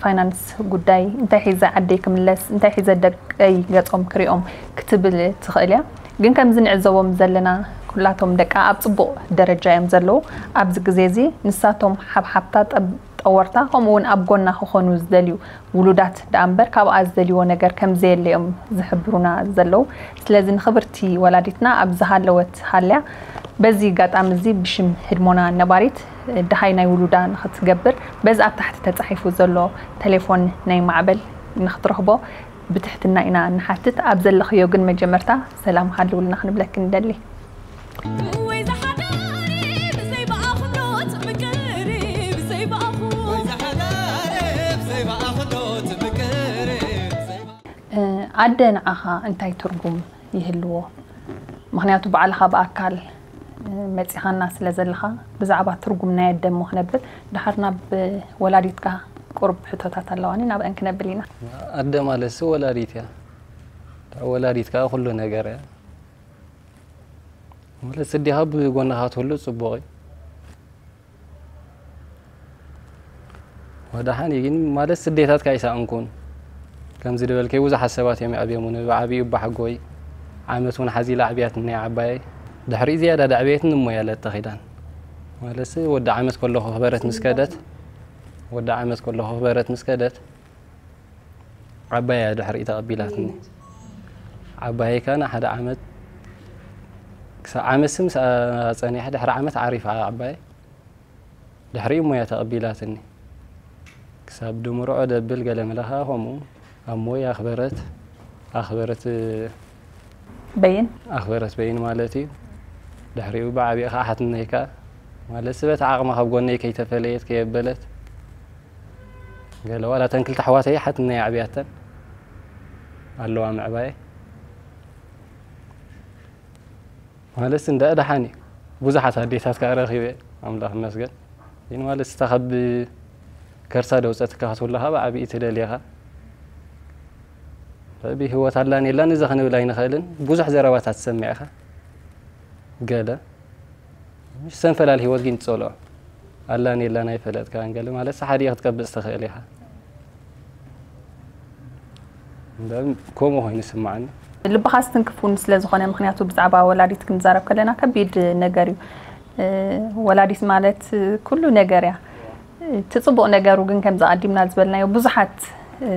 ፋይናንስ ጉዳይ እንታይ ሒዘ ዓደይ ክምለስ እንታይ ሒዘ ደቀይ ገፆም ክሪኦም ክትብል ትኽእል እያ ግን ከምዚ ንዕዘቦም ዘለና ኩላቶም ደቃ ኣብ ፅቡቕ ደረጃ እዮም ዘለዉ ኣብዚ ግዜ እዚ ንሳቶም ሓብሓብታ ጠወርታ ከምኡ እውን ኣብ ጎና ክኾኑ ዝደልዩ ውሉዳት ደኣ እምበር ካብኣ ዝደልይዎ ነገር ከም ዘየለ እዮም ዝሕብሩና ዘለዉ ስለዚ ንኽብርቲ ወላዲትና ኣብ ዝሃለወት ሃልያ በዚ ኣጋጣሚ እዚ ብሽም ህድሞና ነባሪት ደሃይ ናይ ውሉዳ ንኽትገብር በዚ ኣብ ታሕቲ ተጻሒፉ ዘሎ ቴሌፎን ናይ ማዕበል ንኽትረኽቦ ብትሕትና ኢና ንሓትት። ኣብ ዘለኽዮ ግን መጀመርታ ሰላም ሃልውልና ክንብለኪ ንደሊ። ወይ ዝሓዳሪ ብዘይ ብኣኽብሮት ምቅሪ፣ ብዘይ ብኣኽብሮት ወይ ዝሓዳሪ ብዘይ ብኣኽብሮት ምቅሪ፣ ብዘይ ብኣ- እ፣ ኣደ ንዓኻ እንታይ ትርጉም ይህልዎ? ምኽንያቱ ባዕልኻ ብኣካል፣ እ፣ መጺኻና ስለ ዘለኻ ብዛዕባ ትርጉም ናይ ኣደ እሞ ክነብል፣ ድሓር ናብ ወላዲትካ ቁሩብ ሕቶታት ኣለዋኒ፣ ናብአን ክነብል ኢና። ኣደ ማለትሲ ወላዲት እያ። ወላዲት ከኣ ኩሉ ነገር እያ። ማለት ስዲኻ ብጎንኻ ትህሉ ጽቡቕ እዩ። ወደሓን ግን ማለት ስደታትካ ኣይሰኣንኩን። ከምዚ ዝበልከይ ብዙሓት ሰባት እዮም የዕብዮምኒ። ብዓብዩ ባሕጎይ ዓመት እውን ሓዚላ ኣዕብያትኒ እያ ዓባየይ። ድሕሪኡ ዝያዳ ደዕብየትኒ እሞ እያ ለጠኺዳን። ማለትሲ ወዲ ዓመት ከለኹ ክበረት ምስ ከደት፣ ወዲ ዓመት ከለኹ ክበረት ምስ ከደት፣ ዓባያ ድሕሪኡ ተቐቢላትኒ። ዓባየይ ከኣ ንሓደ ዓመት፣ ክሳብ ዓመት ስም ጸኒሐ፣ ድሕሪ ዓመት ዓሪፋ ዓባየይ። ድሕሪኡ እሞ እያ ተቐቢላትኒ። ክሳብ ድምርዖ ደብል ገለ መለ ከኣ ከምኡ። ኣሞይ ኣኽበረት፣ ኣኽበረት በይን። ኣኽበረት በይን ማለት እዩ። ድሕሪኡ ብዓቢኡ ከኣ ሓትነይ ከኣ፣ ማለት ስበት ዓቕማ ካብ ጎነይ ከይተፈለየት ከየበለት። ገለ ዋላ እተን ክልተ ኣሕዋተይ ሓትነይ ኣዕብያተን ኣለዋ ምዕባየ። ማለት እንዳ ደሓን እዩ። ብዙሓት ኣዴታት ከኣ ረኺበ፣ ኣምላኽ ይመስገን። ግን ማለት ስታ ካብ ከርሳ ደውጸትካ ክትብላ ካብ ዓብዪ ትደልየኻ። ብህይወት ኣላን የላን እዚ ክንብል ኣይንኽእልን። ብዙሕ ዘረባታት ትሰምዕ ኢኻ። ገለ ምሽ ሰንፈላል ህይወት ግን ትጸልኦ። ኣላን የላን ኣይፈለጥካን። ገለ ማለት ሓዲኡ ክትቀብጽ ትኽእል ኢኻ። እምበር ከምኡ ኮይኑ ይስምዓኒ። ልብኻ ዝትንክፍ እውን ስለ ዝኾነ፣ ምኽንያቱ ብዛዕባ ወላዲት ክንዛረብ ከለና ከቢድ ነገር እዩ። እ፣ ወላዲት ማለት ኩሉ ነገር እያ። እቲ ጽቡቕ ነገሩ ግን ከምዚ ኣቀዲምና ዝበልናዮ ብዙሓት፣ እ፣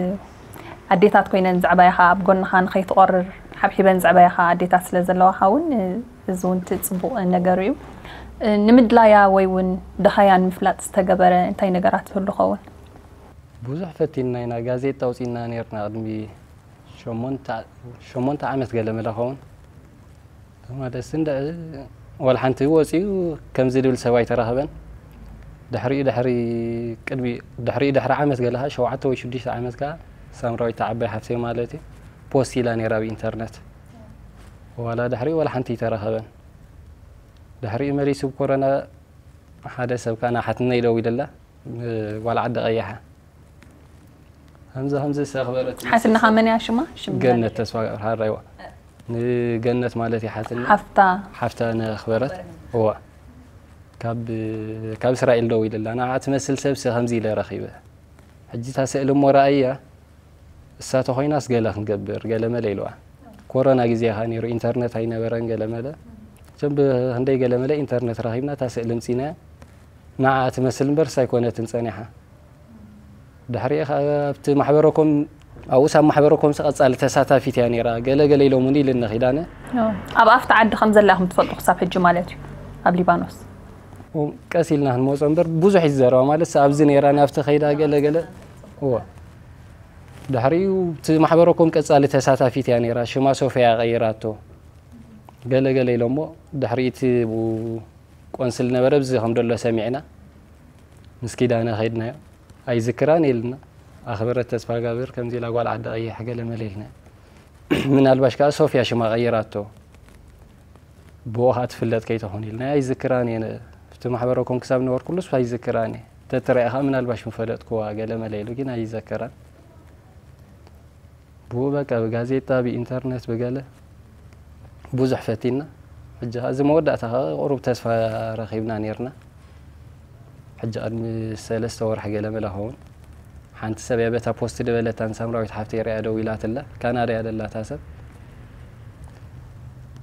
ኣዴታት ኮይነን ዘዕባያኻ ኣብ ጎንኻ ንኸይትቖርር ሓብሒበን ዘዕባያኻ ኣዴታት ስለ ዘለዋኻ እውን፣ እ፣ እዚ እውን እቲ ጽቡቕ ነገሩ እዩ። እ፣ ንምድላያ ወይ እውን ደሃያ ንምፍላጥ ዝተገበረ እንታይ ነገራት ይህሉ ኸውን? ብዙሕ ፈቲንና ኢና። ጋዜጣ ኣውጺእና ነይርና ቅድሚ ሸሞንተ፣ ሸሞንተ ዓመት ገለ መለ ኸውን። ማለት እንደ ዋላ ሓንቲ ወጺኡ ከምዚ ድብል ሰብ ኣይተረኸበን። ድሕሪኡ ድሕሪ ቅድሚ ድሕሪኡ ድሕሪ ዓመት ገለ ኸኣ ሸውዓተ ወይ ሽዱሽተ ዓመት ከኣ ሳምራዊት ዓባይ ሓፍተይ ማለት እዩ ፖስት ኢላ ነይራ ኣብ ኢንተርነት። ዋላ ድሕሪኡ ዋላ ሓንቲ ኣይተረኸበን። ድሕሪኡ መሊሱ ብኮሮና ሓደ ሰብ ከኣ ንሓትነይ ደዊለላ፣ ጓል ዓዲ ቀይሓ። ከምዚ ከምዚ ዝተኽበረት ሓትንኻ መን እያ ሽማ? ሽም ገነት መን? ተስፋ ገብረሃር ኣይዋ። ንገነት ማለት እያ ሓትኒ። ሓፍታ። ሓፍታ ነኽበረት። እዋ። ካብ፣ ካብ እስራኤል ደዊለላ። ንዓ ትመስል ሰብሲ ከምዚ ኢለ ረኺበ። ሕጂ እታ ስእሊ እሞ ረኣያ። እሳ ተኾይናስ ገለ ክንገብር፣ ገለ መለ ኢልዋ። ኮሮና ግዜ ኢኻ ነይሩ፣ ኢንተርነት ኣይነበረን፣ ገለ መለ። እዞም ብክንደይ ገለ መለ ኢንተርነት ረኺብና፣ እታ ስእሊ ምጺናያ። ንዓ ትመስል እምበር፣ እሳ ኣይኮነትን ጸኒሓ። ድሕሪኡ ኸኣ ኣብቲ ማሕበረኮም፣ ኣብኡስ ኣብ ማሕበረኮም ቀጻሊ ተሳታፊት እያ ነይራ። ገለ ገለ ኢሎምኒ ኢልኒ ኪዳነ። ኦ፣ ኣብ ኣፍቲ ዓዲ ከም ዘላ ኢኹም ትፈልጡ ክሳብ ሕጂ ማለት እዩ፣ ኣብ ሊባኖስ? ኦ፣ ቀስ ኢልና ክንመጾ እምበር ብዙሕ እዩ ዝዘረባ፣ ማለት ኣብዚ ነይራ ናብቲ ከይዳ ገለ ገለ። እወ። ድሕሪኡ እቲ ማሕበረኮም ቀጻሊ ተሳታፊት እያ ነይራ፣ ሽማ ሶፍያ ቀይራቶ። ገለ ገለ ኢሎሞ ድሕሪኡ እቲ ብኡ ቆንስል ነበረ፣ ብዚ ከም ደሎ ሰሚዕና ምስ ኪዳነ ከይድናዮ። ኣይዝክራን ኢልና። ኣኽበረት ተስፋጋብር ከምዚ ኢላ ጓል ዓዲ ቀይሕ ገለ መለ ኢልና። ምናልባሽ ከኣ ሶፍያ ሽማ ቀይራቶ። ብኡ ከኣ ትፍለጥ ከይትኾን ኢልና። ኣይዝክራን እየ። እቲ ማሕበረኮም ክሳብ ነበርኩሉስ ኣይዝክራን እየ። ተትረኣ ከኣ ምናልባሽ ምፈለጥኩዋ ገለ መለ ኢሉ ግን ኣይዘከራን። ብኡ በቃ ብጋዜጣ፣ ብኢንተርነት፣ ብገለ ብዙሕ ፈቲና። ሕጂ ከኣ እዚ መወዳእታ ከኣ ቁሩብ ተስፋ ረኺብና ኔርና። ሕጂ ቅድሚ ሰለስተ ወርሒ ገለ መለ ኸውን ሓንቲ ሰብ እያ በታ ፖስት ዝበለታን ሳምራዊት ሓፍተይ ሪኣ ደዊላትላ፣ ካናዳ እያ ደላታ ሰብ።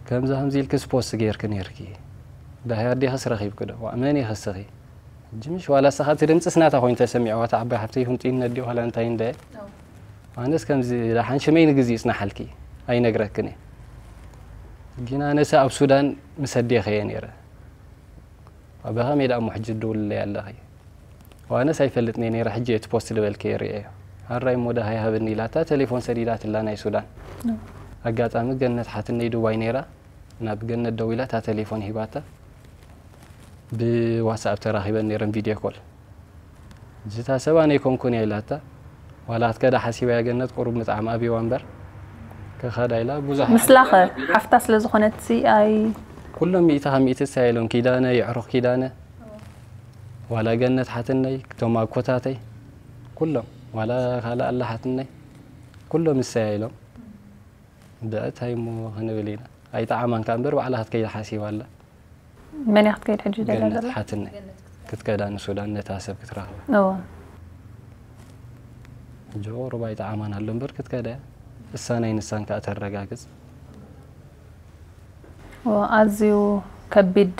ከምዚ ከምዚ ኢልክስ ፖስት ጌርኪ ኔርኪ። ዳህይ ኣዴኽስ ረኺብኪ ዶ? ዋእ፣ መን ኢኺ እስኺ? ሕጂ ምሽ ዋላ እስኻ እቲ ድምፅስ ናታ ኮይኑ ተሰሚዕዋ፣ እታ ዓባይ ሓፍተይ ይኹን ጢን ነዲኡ ዋላ እንታይ እንደ። ኣነስ ከምዚ ደሓን ሽመይ ንግዜ ይጽናሓልኪ ኣይነግረክን እየ። ግን ኣነስ ኣብ ሱዳን ምስ ኣዴኺ እየ ነይረ። ኣበኻ ሜዳ እሞ ሕጂ ትድውልለይ ኣለኺ? ዋነስ ኣይፈልጥን እየ ነይረ፣ ሕጂ እቲ ፖስት ዝበልከ ይርእዮ። ሃራይ እሞ ደሃይ ሃብኒ ኢላታ ቴሌፎን ሰዲዳትላ ናይ ሱዳን። ኣጋጣሚ ገነት ሓትነይ ዱባይ ነይራ፣ ናብ ገነት ደዊላ እታ ቴሌፎን ሂባታ። ብዋትስኣፕ ተራኺበን ነይረን ቪድዮ ኮል። እዚታ ሰብ ኣነ ኣይኮንኩን እያ ኢላታ። ዋላ ክትከዳ ሓሲባ እያ ገነት፣ ቁሩብ ምጥዓም ኣብይዋ እምበር። ከኻዳ ኢላ ብዙሕ ምስላኸ ሓፍታ ስለ ዝኾነት ሲ ኣይ ኩሎም ሚእቲ ካብ ሚእቲ እሳ ኢሎም፣ ኪዳነ፣ የዕሩኽ ኪዳነ፣ ዋላ ገነት ሓትነይ፣ እቶም ኣኮታተይ፣ ኩሎም፣ ዋላ ካልእ ኣላ ሓትነይ፣ ኩሎም እሰያ ኢሎም። ብዕታይ እሞ ክንብል ኢና። ኣይጠዓማን ከኣ እምበር ባዕላ ክትከይድ ሓሲባ ኣላ። መን እያ ክትከይድ ሕጂ ደላ ገነት ዘላ? ሓትነይ ክትከዳ ንሱዳን ነታ ሰብ ክትረኽባ። እወ። ሕጂ ቁሩብ ኣይጠዓማን ኣሎ እምበር ክትከዳ እያ። እሳ ናይ ንሳን ከኣ ተረጋግጽ። እወ፣ ኣዝዩ ከቢድ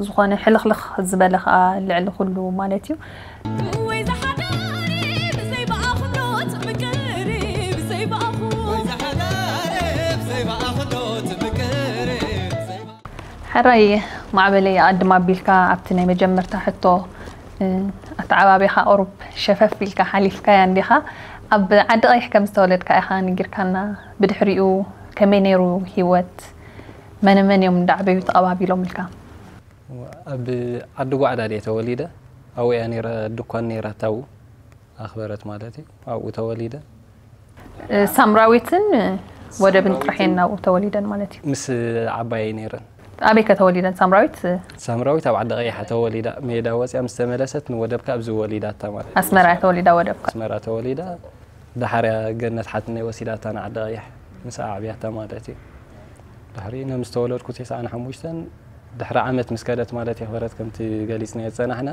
ዝኾነ ሕልኽልኽ ዝበለ ከኣ ልዕሊ ኩሉ ማለት እዩ። ወይ ዝሓዳሪ ብዘይ ብኣኽብሮት ምቅሪ ብዘይ ብኣኹ ወይ ዝሓዳሪ ብዘይ ብኣኽብሮት ምቅሪ ብዘይ ብኣ- ሕራይ ማዕበለይ ኣድም ኣቢልካ ኣብቲ ናይ መጀመርታ ሕቶ፣ እ፣ ኣተዓባቢኻ ቁሩብ ሸፈፍ ኢልካ ሓሊፍካያ እንዲኻ። ኣብ ዓዲ ቀይሕ ከም ዝተወለድካ ኢኻ ነጊርካና። ብድሕሪኡ ከመይ ነይሩ ህይወት? መነ መን እዮም እንዳዕበዩ ተቐባቢሎምልካ? ኣብ ዓዲ ጓዕዳድ እየ ተወሊደ። ኣብኡ እያ ነይራ፣ ድኳን ነይራ፣ ታው ኣኽበረት ማለት እዩ። ኣብኡ ተወሊደ። እ፣ ሳምራዊትን ወደብን ጥራሕ እየን ናብኡ ተወሊደን ማለት እዩ። ምስ ዓባየይ ነይረን። ኣበይ ከ ተወሊደን ሳምራዊት? ሳምራዊት ኣብ ዓዲ ቀይሓ ተወሊዳ፣ ሜዳ ወፂኣ ምስ ተመለሰት ንወደብ ከኣ ኣብዚ ወሊዳታ ማለት እዩ። ኣስመራ እያ ተወሊዳ፣ ወደብ ከ? ኣስመራ ተወሊዳ፣ ደሓር እያ ገነት ሓትነይ ወሲዳታ ንዓዲ ቀይሕ፣ ምስ ኣዕብያታ ማለት እዩ። ድሕሪ እነ ምስ ተወለድኩ ተስዓን ሓሙሽተን ድሕሪ ዓመት ምስ ከደት ማለት እዩ፣ ክበረት ከምቲ ገሊጽናዮ ዝጸናሕና።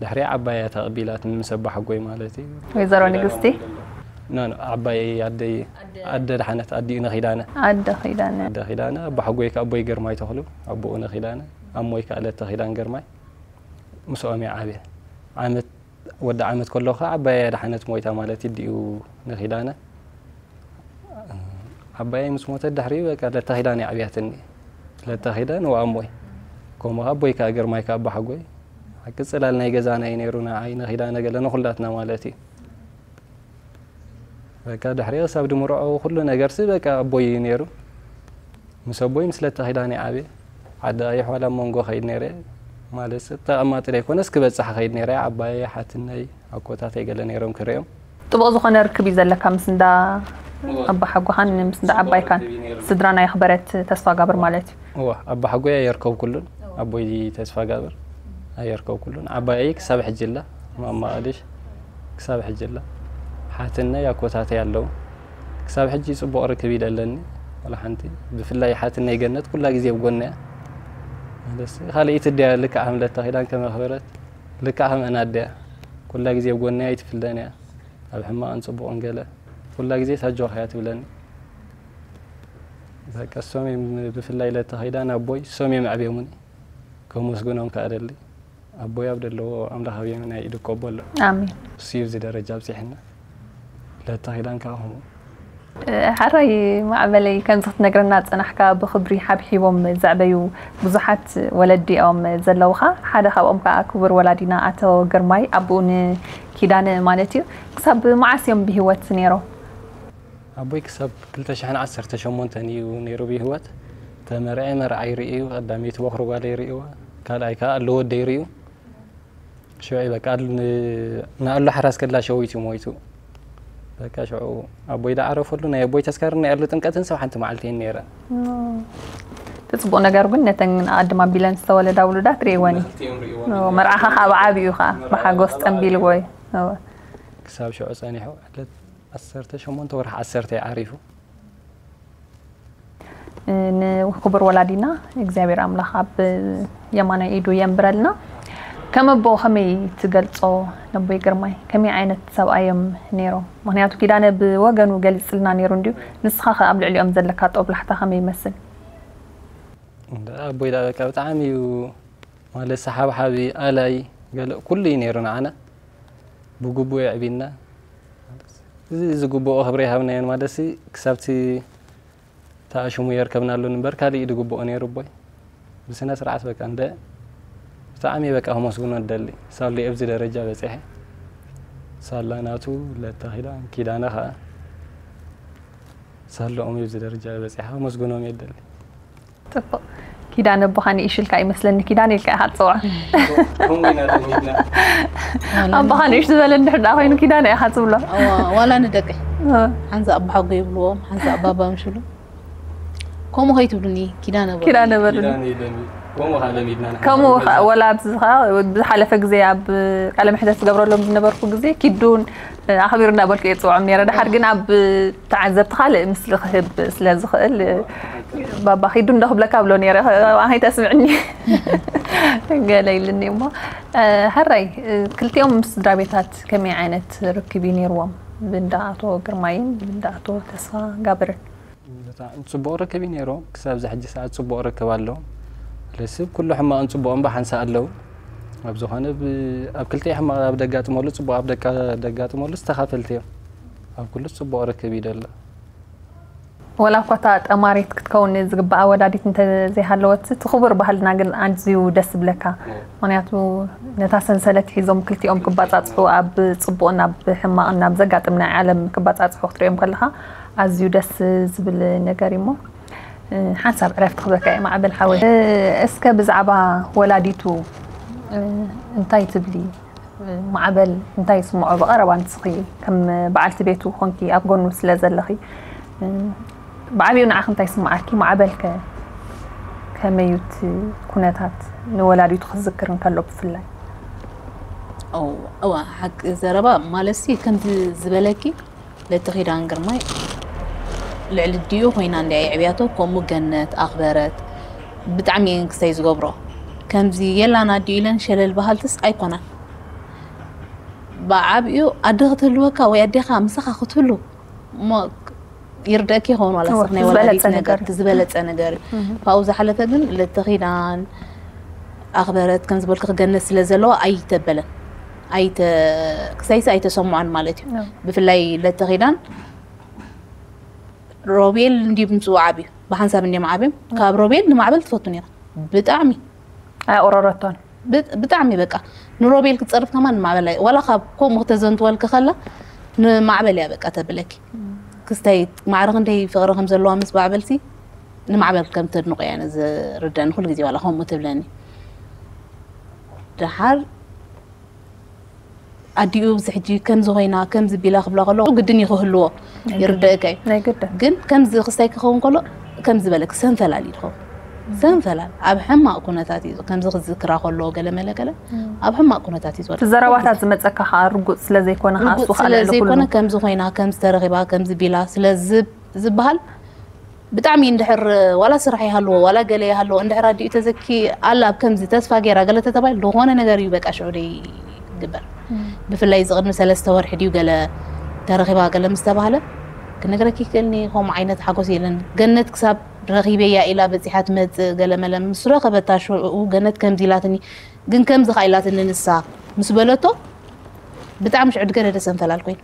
ድሕሪ ዓባይ እያ ተቐቢላትኒ ምስ ኣባሓጎይ ማለት እዩ። ወይዘሮ ንግስቲ? ኖ፣ ኖ፣ ዓባይ ኣደይ፣ ኣደ ደሓነት፣ ኣዲኡ ነኺዳነ። ኣደ ኺዳነ። ኣደ ኺዳነ፣ ኣባሓጎይ ከኣ ኣቦይ ግርማይ ተኽሉ፣ ኣቦኡ ነኺዳነ፣ ኣሞይ ከኣ ለተ ኺዳን ግርማይ። ምስኦም እየ ዓብየ። ዓመት፣ ወዲ ዓመት ከለኹ ከኣ ዓባይ እያ ደሓነት ሞይታ ማለት እዩ፣ ኣዲኡ ነኺዳነ። ዓባየይ ምስ ሞተት ድሕሪኡ በቃ ለተ ኺዳን እያ ዓብያትኒ። ለተ ኺዳን ወኣሞይ። ከምኡ ከኣ ኣቦይ ከኣ ግርማይ ከኣ ኣባሓጎይ። ሓቂ ጽላል ናይ ገዛና እዩ ነይሩ፣ ንዓይ ነኺዳነ ገለ ንኹላትና ማለት እዩ። በቃ ድሕሪኡ ክሳብ ድምርዖ ኩሉ ነገርሲ በቃ ኣቦይ እዩ ነይሩ። ምስ ኣቦይ ምስ ለተ ኺዳን እየ ዓብየ። ዓዲ ቀይሕ ዋላ ኣብ መንጎ ኸይድ ነይረ። ማለት ተቐማጢ ዘይኮነስ ክበጽሕ ኸይድ ነይረ። ዓባየይ፣ ሓትነይ፣ ኣኮታተይ ገለ ነይሮም ክርእዮም። ጥቡቕ ዝኾነ ርክብ እዩ ዘለካ ምስ እንዳ ኣባሓጎኻን ምስ እንዳ ዓባይካን። ስድራና የኽበረት ተስፋጋብር ማለት እዩ። እወ፣ ኣባሓጎይ ኣየርከብኩሉን፣ ኣቦይ ተስፋጋብር ኣየርከብኩሉን። ዓባየይ ክሳብ ሕጂ ኣላ፣ ማማ ቀድሽ ክሳብ ሕጂ ኣላ። ሓትነይ ኣኮታተይ ኣለዉ። ክሳብ ሕጂ ጽቡቕ ርክብ እዩ ዘለኒ። ዋላ ሓንቲ፣ ብፍላይ ሓትነይ ገነት ኩላ ግዜ ኣብ ጎነይ እያ። ማለትሲ፣ ካልኣይቲ ኣደይ እያ፣ ልክዕ ከም ለተ ኺዳን ከም ኣኽበረት፣ ልክዕ ከም ኣና ኣደይ እያ። ኩላ ግዜ ኣብ ጎነይ እያ፣ ኣይትፍልደን እያ። ኣብ ሕማቕን ጽቡቕን ገለ፣ ኩላ ግዜ ኣጆኻ እያ ትብለኒ። በቃ፣ እሶም እዮም፣ ብፍላይ ለተ ኺዳን ኣቦይ፣ እሶም እዮም ኣዕብዮምኒ። ከመስግኖም ከኣ እደሊ። ኣቦይ ኣብ ዘለዎ ኣምላኽ ኣብ የማናይ ኢዱ ክቀቦ ኣሎ። ኣሜን። እሱ እዩ ኣብዚ ደረጃ ኣብጺሕና። ለተ ኺዳን ከኣ ከምኡ። እ፣ ሕራይ ማዕበለይ፣ ከምዚ ክትነግረና ዝጸናሕካ ብኽብሪ ሓብሒቦም ዘዕበዩ ብዙሓት ወለዲ እዮም ዘለውኻ። ሓደ ካብኦም ከኣ ክቡር ወላዲና ኣቶ ግርማይ፣ ኣቦኡ ንኪዳነ ማለት እዩ። ክሳብ መዓስ እዮም ብህይወት ነይሮም? ኣቦይ ክሳብ ክልተ ሽሕን ዓሰርተ ሸሞንተን እዩ ነይሩ ብህይወት። ተመርዐ መርዓይ ርእዩ፣ ቀዳመይቲ በኹሪ ጓለይ ርእይዋ፣ ካልኣይ ከኣ ኣሉ ወደይ ርእዩ። ሽዑ በቃ ኣሉ ን-፣ ንኣሉ ሓራስ ከላ ሸዊቱ ሞይቱ። በቃ ሽዑ ኣቦይ ዝዓረፈሉ ናይ ኣቦይ ተስካርን ናይ ኣሉ ጥምቀትን ሰብ ሓንቲ መዓልቲ እየን ነይረን። እቲ ጽቡቕ ነገር ግን ነተን ኣድም ኣቢለን ዝተወለዳ ውሉዳት ርእይወን እዩ። ክልቲኦም ርእይወን ኦ፣ እዮም። መርዓኻ ከኣ ብዓቢኡ ከኣ መርዓ ብሓጎስ ከኣ ጸንቢልዎ እዩ። ኦ። ክሳብ ሽዑ ጸኒሑ ዕለት ዓሰርተ ሸሞንተ ወርሒ ዓሰርተ እዩ ዓሪፉ። ንክቡር ወላዲና እግዚኣብሔር ኣምላኽ ኣብ የማናይ ኢዱ የንብረልና። ከም ኣቦ ከመይ ትገልጾ ነቦይ ግርማይ? ከመይ ዓይነት ሰብኣይ እዮም ነይሮም? ምኽንያቱ ኪዳነ ብወገኑ ገሊጽልና ነይሩ እንድዩ። ንስኻ ከ ኣብ ልዕሊኦም ዘለካ ጦብላሕታ ከመይ ይመስል? እንዳ ኣቦይ ደኣ በቃ ብጣዕሚ እዩ ማለት ሰሓብሓቢ፣ ኣላይ፣ ገለ ኩሉ እዩ ነይሩ ንዓና። ብግቡእ የዕቢና። እዚ ዝግብኦ ክብሪ ይሃብናዮን ማለትሲ ክሳብቲ ተኣሽሙ የርከብናሉን እምበር ካልእ እዩ ዝግብኦ ነይሩ ኣቦይ። ብስነ ስርዓት በቃ እንደ ብጣዕሚ በቃ ከመስግኖ እደሊ። ሳሉ ኣብዚ ደረጃ በጺሐ። ሳላ ናቱ ለታ ኪዳን፣ ኪዳነ ኸኣ ሳሎኦም ኣብዚ ደረጃ በጺሐ ከመስግኖም እየ እደሊ። ጽቡቕ። ኪዳነ ኣቦኻ ንእሽልካ ይመስለኒ፣ ኪዳነ ኢልካ ኢኻ ትጽውዖ። ከምኡ ኢና ለሚድና። ኣቦኻ ንእሽ ዝበለ እንድሕር ደኣ ኮይኑ ኪዳነ ኢኻ ትብሎ። ዋላ ንደቀይ ሓንሳ ኣቦሓጎ ይብልዎም፣ ሓንሳ ኣባባ ምሽሉ። ከምኡ ከይትብሉኒ፣ ኪዳነ በሉ። ኪዳነ በሉ። ኪዳነ እዩ ለሚ-፣ ከምኡ ኸኣ ለሚድና ንሕና። ከምኡ ኸ-፣ ወላ ኣብዚ ኸኣ ብዝሓለፈ ግዜ ኣብ ቃለ መሕተት ዝገብረሎም ዝነበርኩ ግዜ ኪዱን ኣኽቢሩ እንዳበልኩ እየ ዝጽውዖም ነይረ። ድሓር ግን ኣብ ተዓዘብቲ ካልእ ምስሊ ክህብ ስለ ዝኽእል፣ ባባ ኪዱ እንዶ ክብለካ ብሎ ነይረ፣ ኣኸይ ተስምዕኒ። ገለ ኢልኒ እሞ፣ ሕራይ፣ ክልቲኦም ምስ ስድራ ቤታት ከመይ ዓይነት ርክብ እዩ ነይርዎም? ብእንዳ ኣቶ ግርማይን ብእንዳ ኣቶ ተስፋ ጋብርን። ብጣዕሚ ጽቡቕ ርክብ እዩ ነይርዎም። ክሳብ እዚ ሕጂ ሰዓት ጽቡቕ ርክብ ኣለዎም። ለስብ ኩሉ ሕማቕን ጽቡቕን ብሓንሳእ ኣለዉ። ኣብ ዝኾነ ብ-፣ ኣብ ክልቲኡ ሕማቕ ኣብ ደጋጥመሉ፣ ጽቡቕ ኣብ ደጋ-፣ ደጋጥመሉ ዝተኻፈልቲ እዮም። ኣብ ኩሉ ጽቡቕ ርክብ እዩ ደሎ። ወላ እኳ እታ ጠማሪት ክትከውን ዝግባኣ ወላዲት እንተዘይሃለወት፣ እቲ ክቡር ባህልና ግን ኣዝዩ ደስ ዝብለካ። ምኽንያቱ ነታ ሰንሰለት ሒዞም ክልቲኦም ክባጻጽሑ፣ ኣብ ጽቡቕን ኣብ ሕማቕን ኣብ ዘጋጥም ናይ ዓለም ክባጻጽሑ ክትሪኦም ከለኻ ኣዝዩ ደስ ዝብል ነገር እዩ እሞ፣ ሓንሳብ ዕረፍቲ ክህበካ እየ ማዕበል ሓወይ። እስከ ብዛዕባ ወላዲቱ እንታይ ትብሊ? ማዕበል እንታይ ይስምዖ? ብቐረባ ንስኺ ከም በዓልቲ ቤቱ ኮንኪ ኣብ ጎኑ ስለ ዘለኺ፣ ብዓቢኡ ንዓኺ እንታይ ይስምዓኪ? ማዕበል ከ ከመይ እዩ እቲ ኩነታት ንወላዲቱ ክዝክር እንከሎ ብፍላይ? እዋ፣ እዋ፣ ሓቂ ዘረባ ማለትሲ ከምቲ ዝበለኪ ለቲ ኪዳን ግርማይ ልዕሊ ኣዲኡ ኮይና እንድያ የዕብያቶ፣ ከምኡ ገነት ኣኽበረት ብጣዕሚ እየን ክስተይ ዝገብሮ። ከምዚ የላን ኣዲኡ ኢለን ሸለል በሃልትስ ኣይኮናን። ብዓቢኡ ኣደ ክትህልወካ ወይ ኣዴኻ ምሳኻ ክትህሉ እሞ ይርደእኪ ይኸውን ዋላ እወ፣ ስኽ ናይ ዝበለጸ ወላዲት ነገር ነገር። እቲ ዝበለጸ ነገር እዩ። ካብኡ ዝሓለፈ ግን ለቲ ኪዳን ኣኽበረት ከም ዝበልኪ ክገነት ስለ ዘለዋ ኣይተበለን። ኣይተ-፣ ክሳይሲ ኣይተሰምዖን ማለት እዩ። እወ። ብፍላይ ለቲ ኪዳን ሮቤል እንዲዩ ምጽኡ ዓብዩ፣ ብሓንሳብ እንዲዮም ዓብዮም። ካብ ሮቤል ንማዕበል ትፈቱ ነይራ። ብጣዕሚ ኣየቑረረቶን። ብጥ-፣ ብጣዕሚ በቃ ንሮቤል ክትጸርፍ ከማን ንማዕበል ኣይ-፣ ዋላ ካብ ከምኡ ክተዘንትወልኪ ከላ ንማዕበል እያ በቃ ተብለኪ። ክስታይ ማዕረ ክንደይ ፍቕሪ ከም ዘለዋ ምስ ማዕበልሲ ንማዕበል ከም ተድንቆ እያ ዝርደኒ ኩሉ ግዜ ዋላ ከምኡ ትብለኒ። ደሓር ኣዲኡ ኣብዚ ሕጂ ከምዚ ኮይና ከምዚ ቢላ ክብላ ከሎ ግድን እዩ ክህልዎ ይርደእካ እዩ። ናይ ግድን። ግን ከምዚ ክስታይ ክኸውን ከሎ ከምዚ በለክ ሰንፈላል እዩ ዝኸውን። ሰንፈላል ኣብ ሕማቕ ኩነታት እዩ ከምዚ ክዝክራ ከሎ ገለ መለ ገለ ኣብ ሕማቕ ኩነታት እዩ ዝወድቅ። እቲ ዘረባታት ዝመጸካ ከዓ ርጉጽ ስለ ዘይኮነ ከዓ እሱ ርጉጽ ከዓ ስለ ልዕሊ ኩሉ። ዘይኮነ ከምዚ ኮይና ከምዚ ተረኺባ ከምዚ ቢላ ስለ ዝብ-፣ ዝበሃል ብጣዕሚ እንድሕር ዋላ ስራሕ ይሃልዎ ዋላ ገለ ይሃልዎ እንድሕር ኣዲኡ ተዘኪ ኣላ ኣብ ከምዚ ተስፋ ገይራ ገለ ተተባሂሉ ዝኾነ ነገር እዩ በቃ ሽዑ ደይ ግበር። ብፍላይ እዚ ቅድሚ ሰለስተ ወርሒ ድዩ ገለ ተረኺባ ገለ ምስ ተባህለ ክነግረኪ ይክእልኒ ከምኡ ዓይነት ሓጎስ የለን። ገነት ክሳብ ረኺበያ ኢላ በፂሓ ትመፅእ ገለ መለ ምስ ረኸበታ ሽዑ ገነት ከምዚ ኢላትኒ ግን ከምዚ ካ ኢላትኒ ንሳ ምስ በለቶ ብጣዕሚ ሽዑ ድገደደ ሰንፈላል ኮይኑ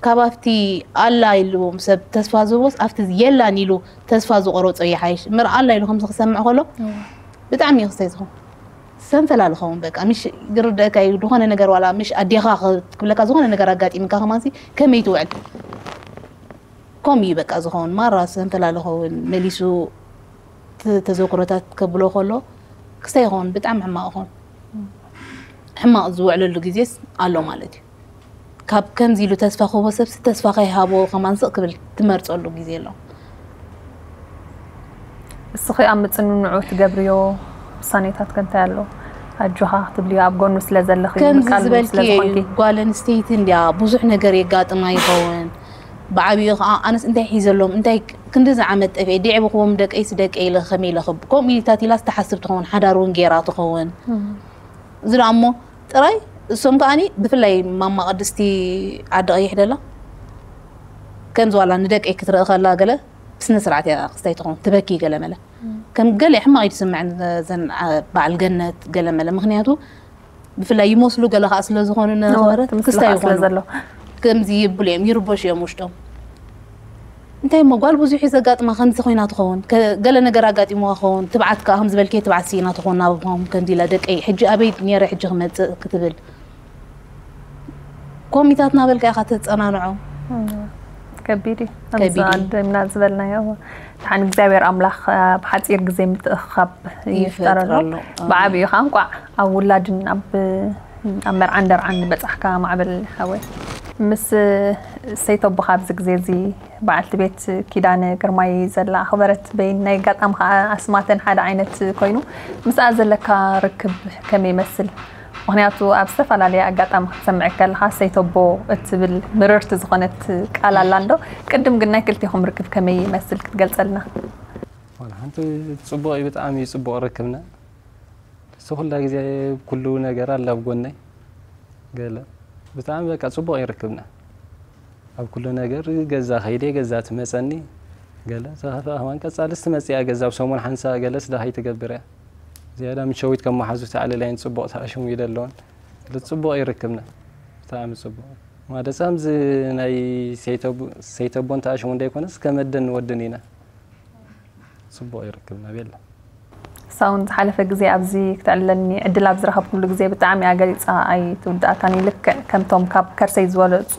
ካብ ኣብቲ ኣላ ኢሉ ሰብ ተስፋ ዝህቦስ ኣብቲ የላን ኢሉ ተስፋ ዝቆረጾ ይሓይሽ እምበር ኣላ ኢሉ ከምዚ ክሰምዕ ከሎ ብጣዕሚ እዩ ክስተይ ዝኸውን ሰንፈላል ኸውን በቃ ምሽ ይርደእካ እዩ ዝኾነ ነገር ዋላ ምሽ ኣዴኻ ክብለካ ዝኾነ ነገር ኣጋጢምካ ከማንሲ ከመይ ትውዕል ከምኡ እዩ በቃ ዝኸውን ማራ ሰንፈላል ኸውን መሊሱ ተ-፣ ተዘክሮታት ከብሎ ከሎ ክስተይ ይኸውን ብጣዕሚ ሕማቕ ይኸውን ሕማቕ ዝውዕለሉ ግዜስ ኣሎ ማለት እዩ ካብ ከምዚ ኢሉ ተስፋ ክህቦ ሰብሲ ተስፋ ከይሃቦ ከማን ስቕ ክብል ትመርፀሉ ግዜ ኣሎ እስኺ ኣብ ምጽንንዑ ትገብርዮ ውሳኔታት ከ እንታይ ኣሎ? ኣጆኻ ክትብልዮ ኣብ ጎኑ ስለ ዘለኺ ከምዚ ምቃል ዝበልኪ ስለ ዝኾንኪ። ጓል ኣንስተይቲ እንድያ ብዙሕ ነገር የጋጥማ ይኸውን ብዓብዩ ከዓ ኣነስ እንታይ ሒዘሎም እንታይ ክንዲ ዝዓመት ጠፊኤ ዲዕብክዎም ደቀይስ ደቀ ኢለ ከመይ ኢለ ክብ ከምኡ ኢልታት ኢላስ ትሓስብ ትኸውን ሓዳር እውን ገይራ ትኸውን እዚ ደኣ እሞ ጥራይ እሶም ከዓኒ ብፍላይ ማማ ቅድስቲ ዓዲ ቀይሕ ደላ ከምዚ ዋላ ንደቀይ ክትርኢ ከላ ገለ ብስነ ስርዓት እያ ክስታይ ትኸውን ትበኪ ገለ መለ ከም ገለ ሕማቕ እዩ ዝስምዐን ዘን ዓ- በዓል ገነት ገለ መለ ምክንያቱ ብፍላይ ይመስሉ ገለ ከዓ ስለ ዝኾኑ ነበረት ትምስሉ ክስታይ ከዓ ስለ ይኾኑ ዘሎ። ከምዚ ይብሉ እዮም ይርበሹ እዮም ውሽጦም እንታይ እሞ ጓል ብዙሕ እዩ ዘጋጥማ። ከምዚ ኮይና ትኸውን፣ ከ- ገለ ነገር ኣጋጢምዋ ክኸውን፣ ትብዓት ከዓ ከም ዝበልክዮ ትብዓት ስኢና ትኸውን። ናብኹም ከምዚ ኢላ ደቀይ ሕጂ ኣበይ ነይረ ሕጂ ክመፅእ ክትብል ኮሚታት ናበልካ ኢኻ ተፀናንዖ። ከቢድ እዩ። ከቢድ እዩ። ከምዚ ኣደምና ዝበልናዮ ድሓን እግዚኣብሔር ኣምላኽ ኣብ ሓፂር ግዜ ምትእኻብ ይፍጠረሉ። ይፈጥረሉ። ብዓብዩ ከዓ እንኳዕ ኣብ ውላድን ኣብ ኣብ መርዓን ደርዓን በፃሕካ ማዕበል ሓወይ። ምስ ሰይተቦኻ ኣብዚ ግዜ እዚ በዓልቲ ቤት ኪዳነ ግርማይ ዘላ ኣኽበረት በይን ናይ ኣጋጣሚ ከዓ ኣስማተን ሓደ ዓይነት ኮይኑ ምስኣ ዘለካ ርክብ ከመይ ይመስል? ምኽንያቱ ኣብ ዝተፈላለየ ኣጋጣሚ ክትሰምዕ ከለኻ ሰይተቦ እትብል ምርርቲ ዝኾነት ቃል ኣላ እንዶ ቅድም ግን ናይ ክልቲኹም ርክብ ከመይ ይመስል ክትገልጸልና? ዋላ ሓንቲ ጽቡቕ እዩ፣ ብጣዕሚ እዩ ጽቡቕ ርክብና። እሱ ኩላ ግዜ ኩሉ ነገር ኣላ ኣብ ጎነይ። ገለ ብጣዕሚ በቃ ጽቡቕ ይርክብና ኣብ ኩሉ ነገር። ገዛ ከይደ ገዛ ትመጸኒ። ገለ ተኸፍኣ ከማን ቀጻልስ ትመጽእ እያ ገዛ ኣብ ሰሙን ሓንሳ ገለስ ደሃይ ትገብር እያ። ዝያዳ ምሸዊት ከም መሓዙ ተዕልላይን ጽቡቕ ተኣሽሙ ይደለውን። ገለ ጽቡቕ ይርክብና። ብጣዕሚ ጽቡቕ። ማለት ከምዚ ናይ ሰይተቡ- ሰይተቦን ተኣሽሙ እንዳይኮነስ ከመደን ንወድን ኢና። ጽቡቕ ይርክብና ቤላ። ሳውን ዝሓለፈ ግዜ ኣብዚ ክተዕልለኒ ዕድል ኣብ ዝረኸብኩሉ ግዜ ብጣዕሚ ኣገሊፃ ኣይትውድኣካን እዩ። ልክዕ ከምቶም ካብ ከርሰይ ዝወለፁ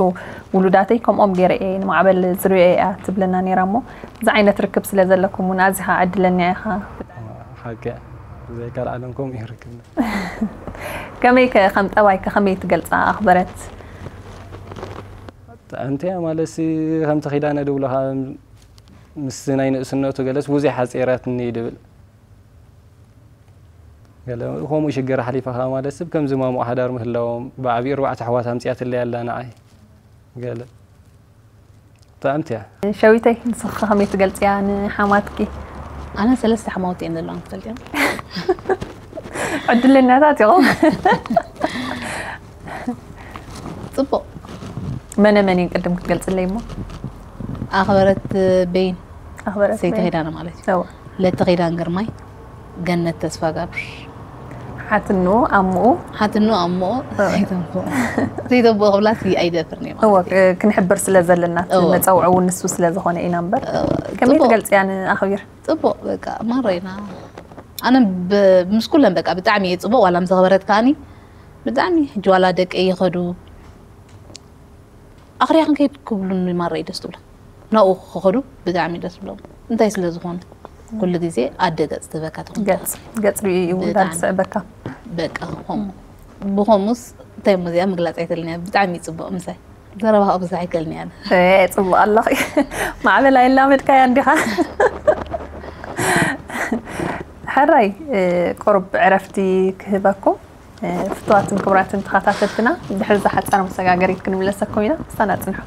ውሉዳተይ ከምኦም ገይረ እየ ንማዕበል ዝርእዮ እያ ትብለና ነይራ እሞ እዚ ዓይነት ርክብ ስለ ዘለኩም እውን ኣዚኻ ዕድለኛ ኢኻ። ሓቂ እያ። ዘይካል ዓለም ከምኡ ይርክብና። ከመይ ከ ከም ጠባይ ከ ከመይ ትገልፃ ኣኽበረት? ጥዕምቲ እያ ማለት ከምቲ ኪዳነ ድብሉኻ ምስ ናይ ንእስነቱ ገለስ ብዙሕ ሓፂራትኒ ድብል ገለ ከምኡ ሽግር ሓሊፋ ከዓ ማለት ሰብ ከምዚ ማሙቕ ሓዳር ምህላዎም ብዓብዩ ኣርባዕተ ኣሕዋት ኣምፅያትለይ ኣላ ንዓይ ገለ ጥዕምቲ እያ። ሸዊተይ ንስኺ ከመይ ትገልፅያ ንሓማትኪ? ኣነ ሰለስተ ሓማውቲ እየን ዘለዋ ትፈልጥያ። ዕድለኛታት ኢኹም። ፅቡቕ መነ መን እየን ቅድም ክትገልፅለይ እሞ? ኣኽበረት በይን ኣኽበረት ሰይቲ በይን። ኪዳነ ማለት እዩ። እወ። ለተ ኪዳን ግርማይ፣ ገነት ተስፋ ጋብር፣ ሓትኑ ኣምኡ ሓትኑ ኣምኡ ዘይተቦ ክብላት ኣይደፍርን እየ እወ ማለት እዩ። ክንሕብር ስለ ዘለና እቲ እወ። መፀውዒ እውን ንሱ ስለ ዝኾነ ኢና እምበር ከመይ ፅቡቕ። ትገልፅያ ንኣኽቢር? ፅቡቕ በቃ ማረይና ኣነ ብ- ምስ ኩለን በቃ ብጣዕሚ እየ ፅቡቕ ዋላ ምስ ኣኽበረት ከዓኒ ብጣዕሚ ሕጂ ዋላ ደቀይ ይኸዱ ኣኽርያ ክንከይድ ክብሉኒ ማረይ ደስ ትብሎ ናብኡ ክኸዱ ብጣዕሚ ደስ ብሎም እንታይ ስለ ዝኾነ ኩሉ ግዜ ኣደ ገፅ ትህበካ ትኾን ገፅ ገፅ ርእዩ እዩ ውዳድ ብጣዕሚ። ዝስዕበካ። በቃ ከምኡ ብኸምኡስ እንታይ እሞ እዚኣ ምግላፅ ኣይክእልን እያ ብጣዕሚ እዩ ፅቡቕ ምሳይ ዘረባ ከዓ ብዙሕ ኣይክእልን እያ እ፣ ፅቡቅ ኣለኺ። ማዕበል ኣይላመድካያ እንዲኻ? ሕራይ እ፣ ቁሩብ ዕረፍቲ ክህበኩም እ፣ ፍቱዋትን ክቡራትን ተኸታተልትና ድሕሪ ዝሓፀረ መሰጋገሪት ክንምለሰኩም ኢና። ምሳና ፅንሑ።